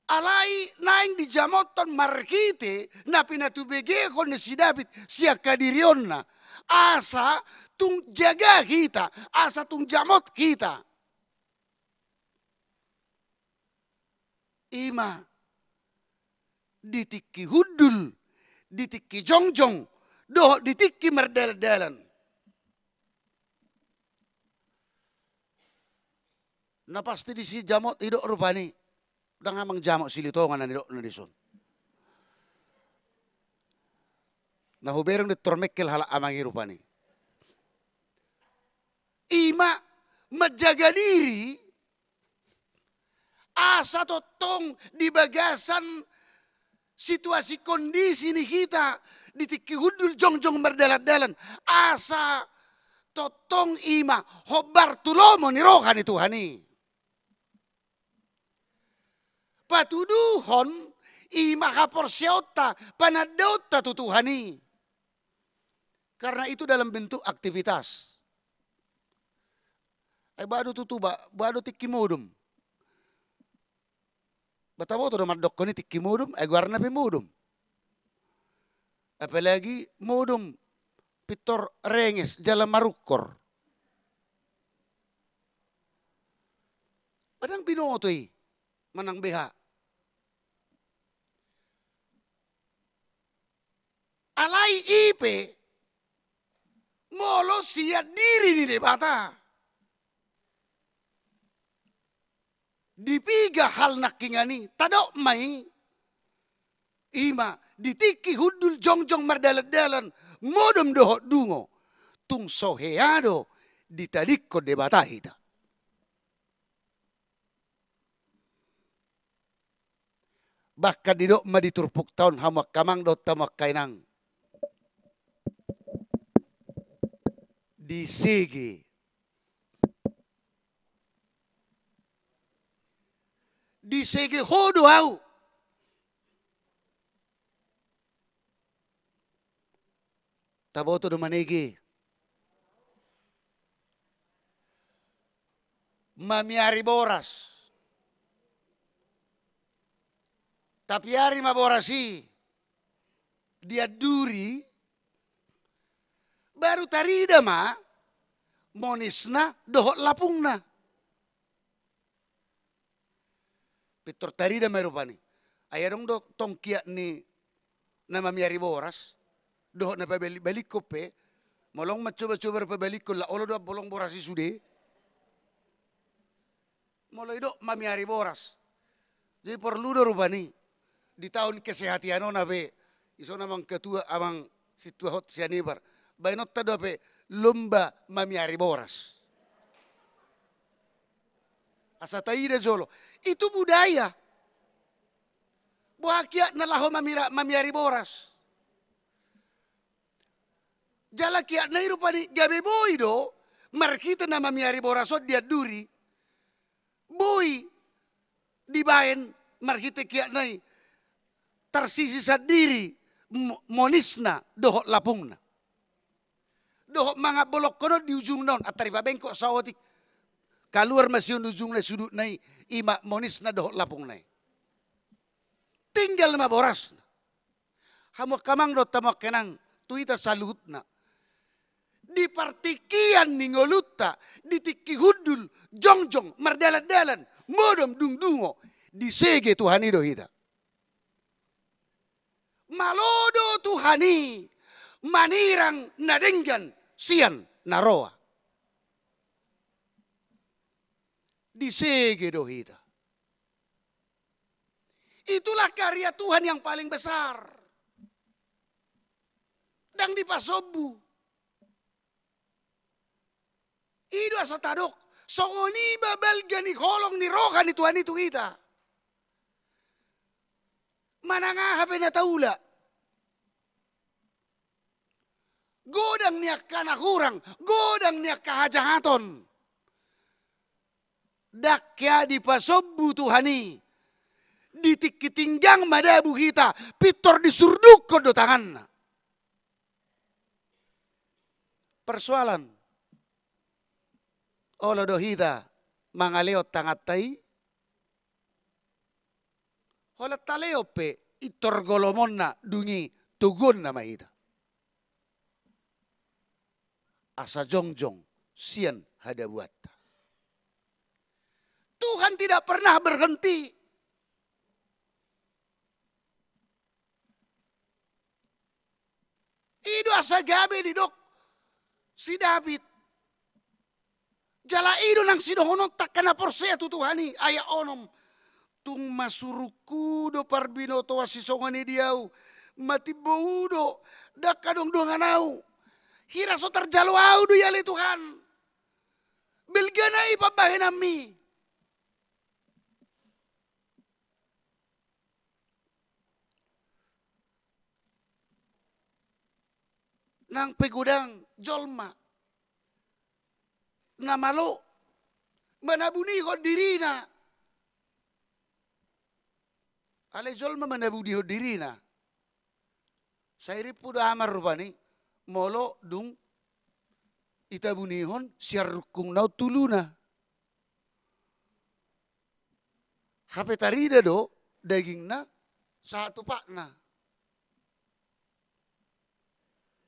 Alai naeng dijamothon marhite na pinatubegehon ni si David sian hadirionna, asa tung jaga hita, asa tung jamot hita. I ma di tingki hundul, di tingki jongjong, dohot di tingki mardalandalan. Na pasti disi jamot, didok rupani, ndang amang jamot Silitonga na nidokna dison. Na hubereng do tor mengkel halak amang i rupani. I ma manjaga diri, asa tongtong di bagasan situasi kondisi ni hita di tingki hundul jongjong mardalandalan, asa tongtong i ma hombar tu lomo ni roha ni Tuhan i. Patuduhon i ma haporseaonta, panandaonta tu Tuhan i. Karena itu dalam bentuk aktivitas. Ai boha do tutu, ba, boha do tingki modom. Ba taboto do mandokkon i tingki modom, ai goarna pe modom. Apalagi modom pintor renges jala marungkor. Ba ndang binoto i manang beha. Alai i pe molo sian diri ni Debata. Di piga hal nangkiningan i, tadok ma i. I ma di tingki hundul jongjong mardalandalan, modom dohot dungo, tung so hea do ditadingkon Debata hita. Bahkan didok ma di turpukta on, hamu angka amang dohot hamu angka inang, disege. Disege ho do ahu. Taboto do manege? Mamiari boras. Tapiari ma boras i, dianduri, baru tarida ma monisna dohot lapungna. Pintor tarida ma i rupani. Ai adong do tong kiak ni na mamiari boras dohot na pabalibalikkon pe, molo mancobacoba pabalikkon, la olo do ambolong boras i sude. Molo didok mamiari boras, jadi porlu do rupani di tahun kesehatan on hape, ison amang ketua, amang sintua hot sian Ibar, baenonta do hape lomba mamiari boras. Asa taida jolo. Itu budaya. Boha kiakna laho mamira-, mamiari boras. Jala kiakna i rupani gabe boi do, marhite na mamiari boras on dianduri, boi dibaen marhite kiakna i tarsisi sandiri mo-, monisna dohot lapungna. Dohot mangambolongkon on di ujungna on, antar dipabaen saotik, kaluar ma sian ujungna, sudutna i, i ma monisna dohot lapungna i. Tinggal ma borasna. Hamu angka amang dohot hamu angka inang, tu hita saluhutna, di partingkian ni ngolunta, di tingki hundul, jongjong, mardalandalan, modom, dung dungo, disege Tuhan i do hita. Malo do Tuhan i manirang na denggan sian na roa. Disege do hita. Itulah karya Tuhan yang paling besar. Ndang dipasombu. I do asa tadok, songon i ma balga ni holong ni roha ni Tuhan i tu hita. Manang aha pe na taula, godang ni angka na hurang, godang ni angka hajahaton, ndang hea dipasombu Tuhan i. Di tingki tinggang madabu hita, pintor disurdungkon do tanganna. Persoalan, olo do hita mangalehon tanganta i? Holan talehon pe, pintor golomonna, dung i toguonna ma hita. Asa jongjong sian hadabuanta. Tuhan tidak pernah berhenti. I do asa gabe didok si David. Jala i do nang sidohononta angka na porsea tu Tuhan i, ayat onom. Tung masurungku do parbinotoan sisongon i di ahu, matimbou do, ndang adong dongan ahu. Hira so tarjalo ahu do i ale Tuhan. Balga nai pambahenanmi. Nang pe godang jolma na malo manabunihon dirina. Alai jolma manabunihon dirina, sai rimpu do aman rupani molo dung itabunihon sian rungkungna on tu uluna. Hape tarida do dagingna sahat tu patna.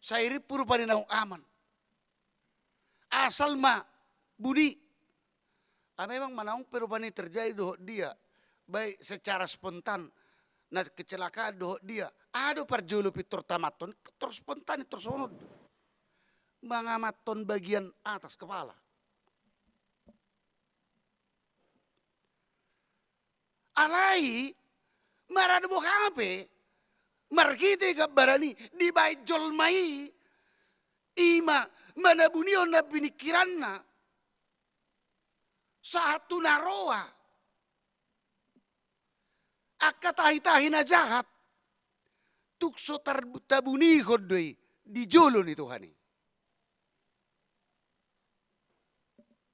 Sai rimpu rupani naung aman. Asal ma buni. Ah, memang manaung pe rupani terjadi dohot dia, baik secara spontan, na kecelakaan dohot dia. Aha do parjolo pintor tamathon, pintor spontan, pintor songon on do. Mangamathon bagian atas kepala. Alai, marado boha pe, marhite gambaran i, dibaen jolma i, i ma manabunihon na piningkiranna, sahat tu na roa. Angka tahi-tahi na jahat, tung so tar-, tabunihon do i di jolo ni Tuhan i.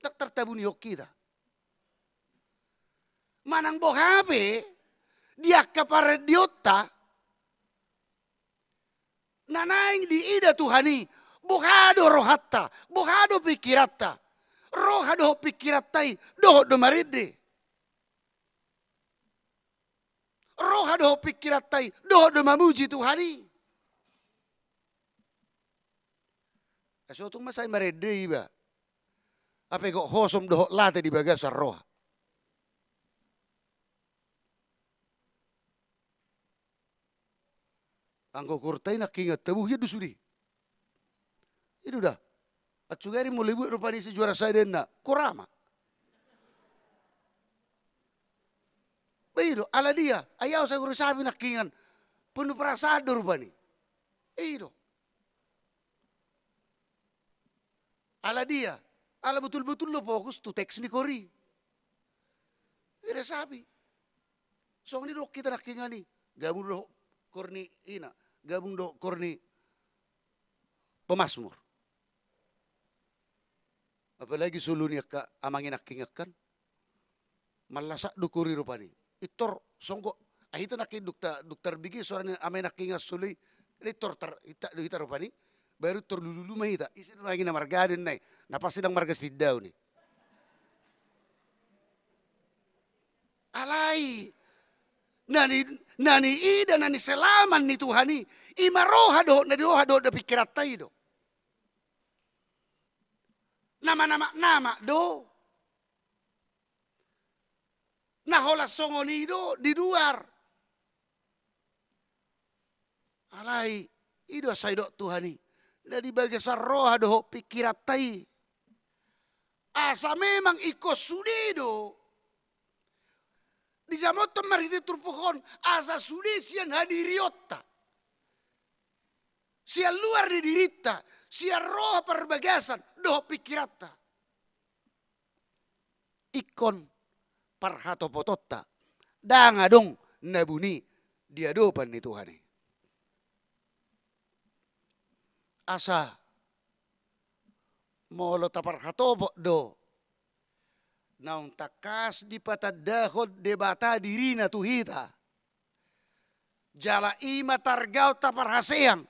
Ndang tartabunihon hita. Manang boha pe di angka parendionta, na naeng diida Tuhan i, boha do rohanta, boha do pingkiranta. Roha dohot pingkiranta i dohot do marende. Roha dohot pingkiranta i dohot do mamuji Tuhan i. Asa tung ma sai marende iba. Hape gok hosom dohot late di bagasan roha. Anggo korta i nangkingan tabuhian do sude. I do da. Atsugari molo ibuat rupani si juara sada na korama. Ba i do, ala dia, ai au sai hurang sapi nangkingan. Penuh perasaan do rupani. I do. Ala dia, ala botul-botul do fokus tu teks ni kor i. Ida sapi. Songon i do hita nangkingan i. Gabung do kor ni ina, gabung do kor ni pemasmur. Apalagi solu ni angka amang i nangkingan kan. Mallasak do kor i rupani. Pintor songgop. Ah, hita nangkin dung ta, dung tarbege suara ni amang i nangkingan solu i. Pintor tar, hita do hita rupani. Baru pintor lululu ma hita. Ise do nangkin na marga do inna i. Na pasti ndang marga Sitindaun i. Alai. Na ni, na niida, na niselaman ni Tuhan i. I ma roha dohot, na di roha dohot na pingkiranta i do. Na manamak-namak do. Na holan songon i do di luar. Alai, i do asa didok Tuhan i. Na di bagasan roha dohot pingkiranta i. Asa memang ingkon sude do. Dijamothon marhite turpuk on, asa sude sian hadirionta. Sian luar ni dirinta, sian roha parbagasan, dohot pingkiranta. Ingkon parhatopotonta, ndang adong na buni di adopan ni Tuhan i. Asa, molo taparhatopot do, naung tangkas dipatandahon Debata dirina tu hita. Jala i ma targaon taparhaseang.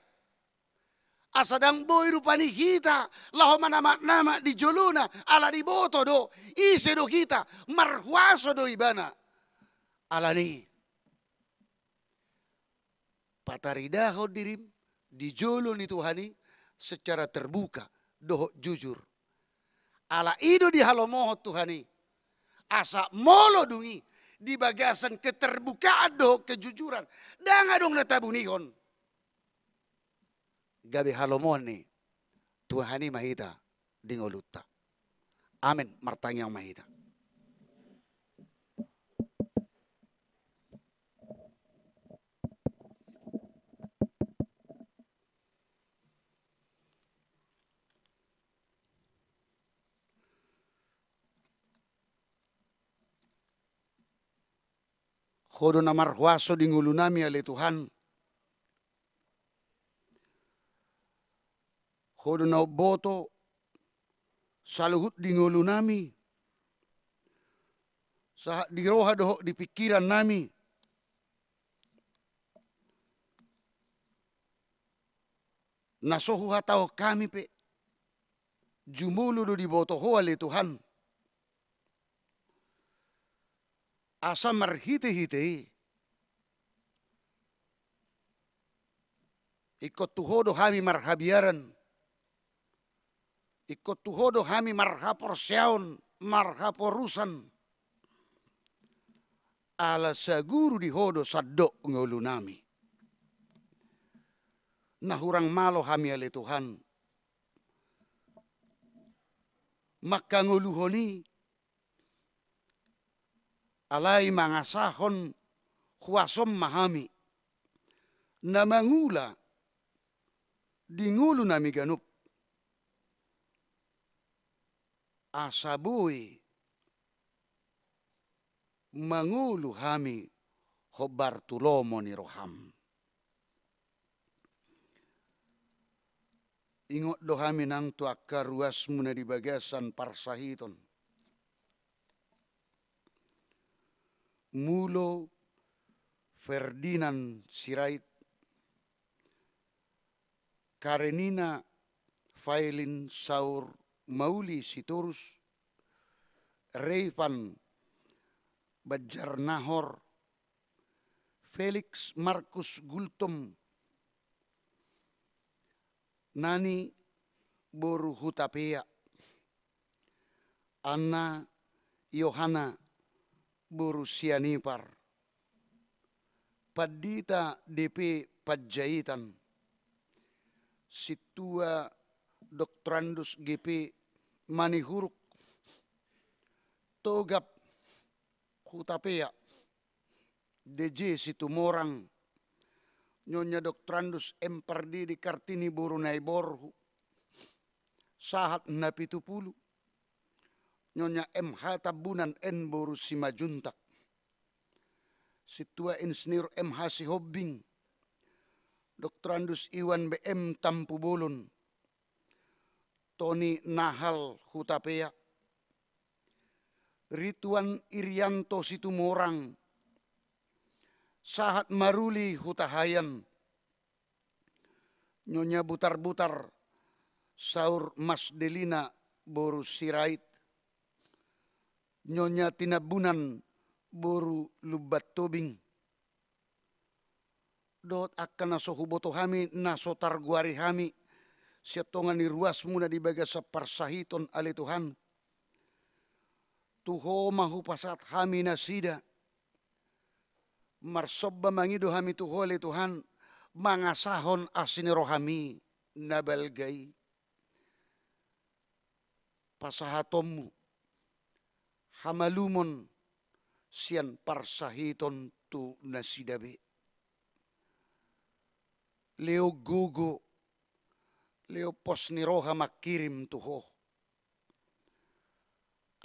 Asa ndang boi rupani hita laho manamak-namak di jolona, ala diboto do, ise do hita, marhuaso do ibana. Alani, pataridahon dirim di jolo ni Tuhan i secara terbuka dohot jujur. Ala i do dihalomohon Tuhan i, asa molo dung i di bagasan keterbukaan dohot kejujuran, ndang adong na tabunihon, gabe halomoan ni Tuhan i ma hita di ngolunta. Amen. Martangiang ma hita. Ho do na marhuaso di ngolunami, ale Tuhan. Ho do na umboto saluhut di ngolunami, sahat di roha dohot di pingkirannami. Na so huhatahon hami pe, jumolo do diboto Ho, ale Tuhan. Asa marhitehite i, ingkon tu Ho do hami marhabiaran, ingkon tu Ho do hami marhaporseaon, marhaporusan. Ala saguru di Ho do sandok ngolunami. Na hurang malo hami, ale Tuhan, manghangoluhon i, alai mangasahon huasom ma hami na mangula di ngolunami ganup, asa boi mangolu hami hombar tu lomo ni roham. Ingot do hami nang tu angka ruasmu na di bagasan parsahiton. Mulo Ferdinand Sirait, Karenina Failin Saur Mauli Sitorus, Reifan Banjarnahor, Felix Markus Gultom, Nani boru Hutapea, Anna Yohana boru Sianipar, Pandita D P Panjaitan, Sintua Doktorandus G P Manihuruk, Togap Hutapea, D J Situmorang, Nyonya Doktorandus M Pardede Kartini boru Naiborhu, sahat Napitupulu, Nyonya M H Tambunan N boru Simajuntak, Sintua Insinyur M H Sihombing, Doktorandus Iwan B M Tampubolon, Toni Nahal Hutapea, Rituan Irianto Situmorang, sahat Maruli Hutahaean, Nyonya Butarbutar Saur Mas Delina boru Sirait, Nyonya Tinambunan boru Lumban Tobing, dohot angka na so huboto hami, na so targoari hami sian tonga ni ruasmu na di bagasan parsahiton, ale Tuhan. Tu Ho ma hupasahat hami nasida. Marsomba mangido hami tu Ho, ale Tuhan, mangasahon asi ni rohami na balga i, pasahatonmu hamalumon sian parsahiton tu nasida be. Lehon gogo, lehon pos ni roha mangkirim tu Ho.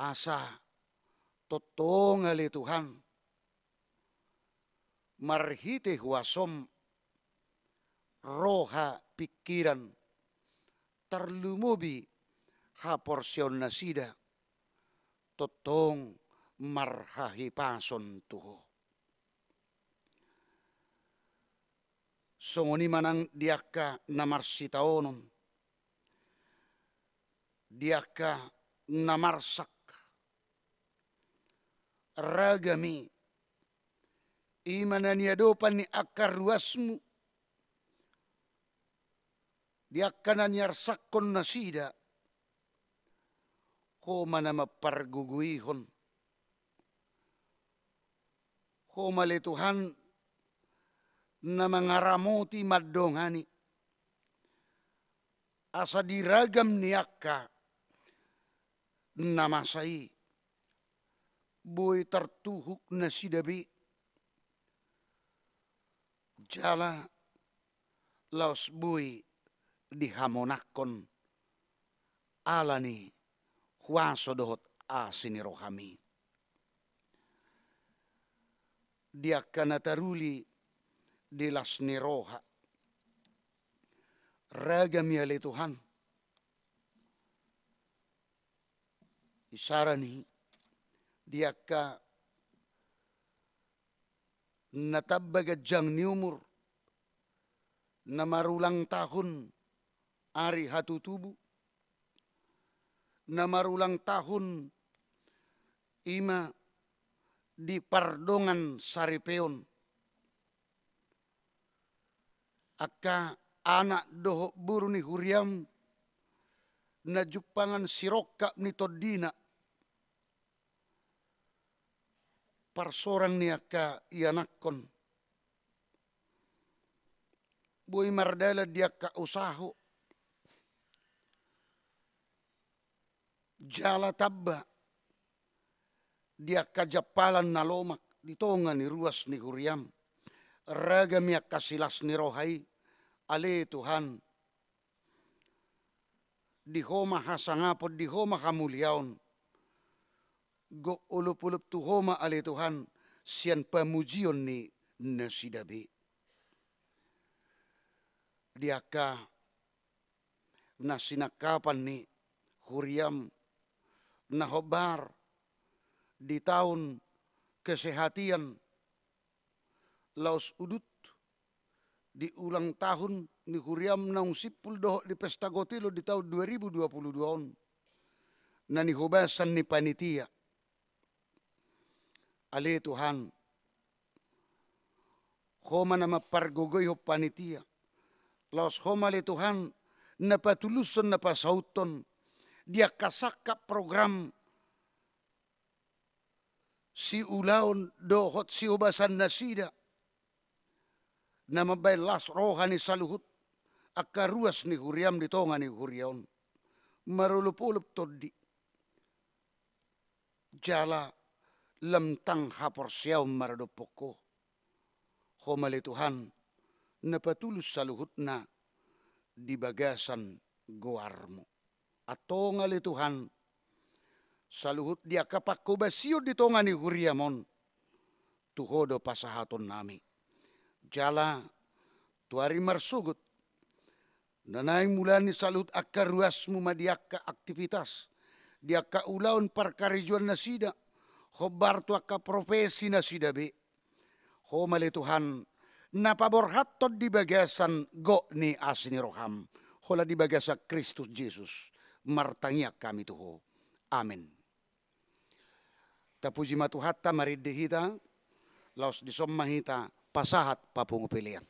Asa tongtong, ale Tuhan, marhite huasom, roha, pingkiran, tarlumobi haporseaon nasida, tongtong marhahipason tu Ho. Songon i ma nang di angka na marsitaonon, di angka na marsak, ragam i, i ma na niadopan ni angka ruasmu, di angka na niarsakkon nasida, Ho ma na mampargogoihon. Ho ma ale Tuhan na mangaramoti mandongani, asa di ragam ni angka na masa i boi tartuhuk nasida be, jala laos boi dihamonangkon ala ni huaso dohot asi ni rohami. Di angka na taruli di las ni roha, ragam i ale Tuhan. Isarani di angka na tamba ganjang ni umur, na marulang tahun ari hatutubu, na marulang tahun i ma di pardongan saripeon, angka anak dohot boru ni huriam na jumpangan sirongkap ni tondina, parsorang ni angka ianakkon, boi mardalan di angka usaha, jala tamba di angka jampalan na lomak di tonga ni ruas ni huriam, ragam i angka silas ni roha i, ale Tuhan, di Ho ma hasangapon, di Ho ma hamuliaon. Gok olopolop tu Ho ma ale Tuhan sian pamujion ni nasida be. Di angka na sinangkapan ni huriam na hombar di taon kesehatian laos udut di ulang tahun ni huriam naung simpul dohot di pesta gotelo di taon dua ribu dua puluh dua on, na nihobasan ni panitia. Ale Tuhan, Ho ma na mampargogoihon panitia, laos Ho ma ale Tuhan na patulushon na pasauthon di angka sangkap program siulaon dohot sihobasan nasida na mambahen las roha ni saluhut angka ruas ni huriam di tonga ni huria on. Marolopolop tondi jala lam tang haporseaon maradophon Ho. Ho ma ale Tuhan na patulus saluhutna di bagasan goarmu. Antong ale Tuhan, saluhut di angka panghobasion di tonga ni huriam on, tu Ho do pasahatonnami. Jala tu ari marsogot na naeng mulani saluhut angka ruasmu ma di angka aktivitas, di angka ulaon parkarejoan nasida, hombar tu angka profesi nasida be. Ho ma ale Tuhan na paborhathon di bagasan gok ni asi ni roham, holan di bagasan Kristus Jesus martangiang hami tu Ho. Amen. Tapuji ma Tuhanta, marende hita, laos dison ma hita pasahat papungu pelean.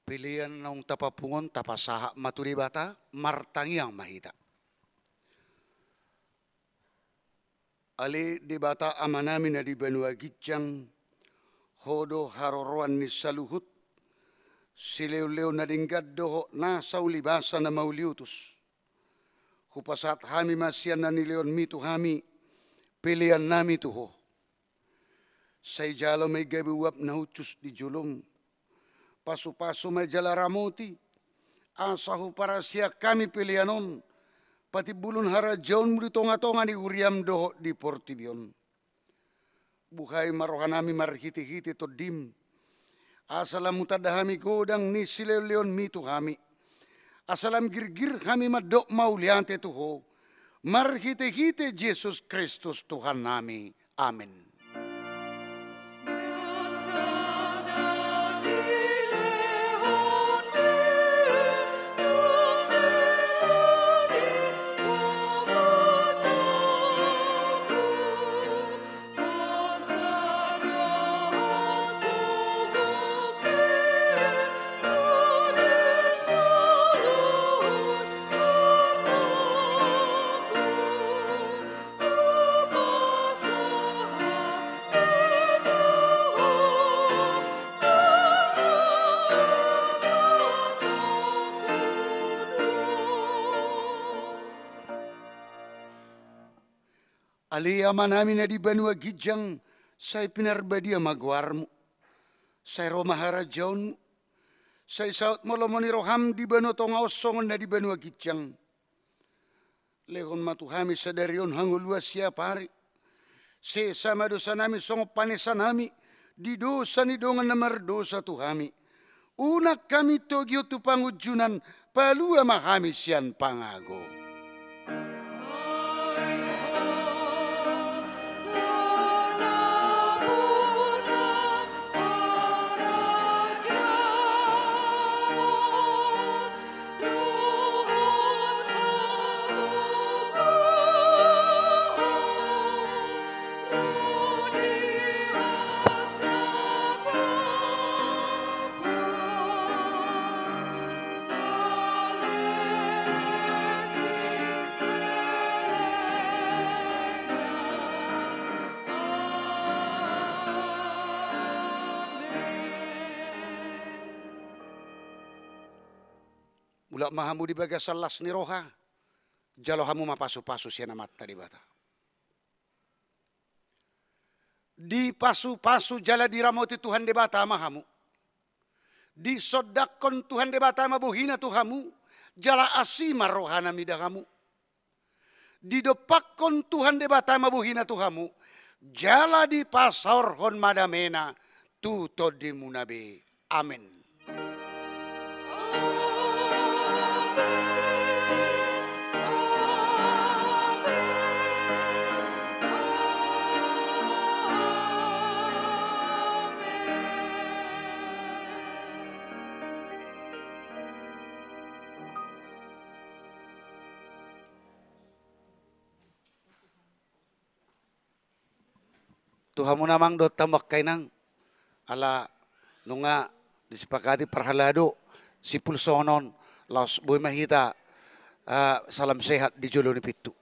Pelean naung tapapungu on tapasahat ma tu Debata, martangiang ma hita. Ale Debata Amanami na di banua ginjang, Ho do haroroan ni saluhut, silehon-lehon na denggan do Ho, nasa ulibasa na mauliutus. Hupasahat hami ma sian na nilehonMi tu hami, peleannami tu Ho. Sai jalo ma i gabe uap na hushus di jolom. Pasu-pasu ma i jala ramoti, asa huparasian hami pelean on, patimbulhon harajaonMu di tonga-tonga ni huriaM dohot di portibi on. Buhai ma rohanami marhite-hite TondiM, asa lam hutanda hami godang ni silehon-lehonMi tu hami, asa lam girgir hami mandok mauliate tu Ho, marhite-hite Jesus Kristus Tuhannami. Amen. Ale Amanami na di banua ginjang, sai pinarbadia ma goarMu. Sai ro ma harajaonMu. Sai saut ma lomo ni rohaM di banua tonga on songon na di banua ginjang. Lehon ma tu hami sadari on hangoluan siapari. Sesa ma dosanami songon panesanami di dosa ni dongan na mardosa tu hami. Unang hami togihon tu pangunjunan, palua ma hami sian pangago. Mulak ma hamu di bagasan las ni roha, jalo hamu ma pasu-pasu sian Amanta Debata. Dipasu-pasu jala diramoti Tuhan Debata ma hamu. Disondangkon Tuhan Debata ma bohiNa tu hamu, jala asi ma rohaNa mida hamu. Didompakkon Tuhan Debata ma bohiNa tu hamu, jala dipasaorhon ma dameNa tu tondimuna be. Amen. Tu hamu na amang dohot hamu angka inang, ala nunga disepakati parhalado, simpul songon on, laos boi ma hita, eh, salam sehat di jolo ni pintu.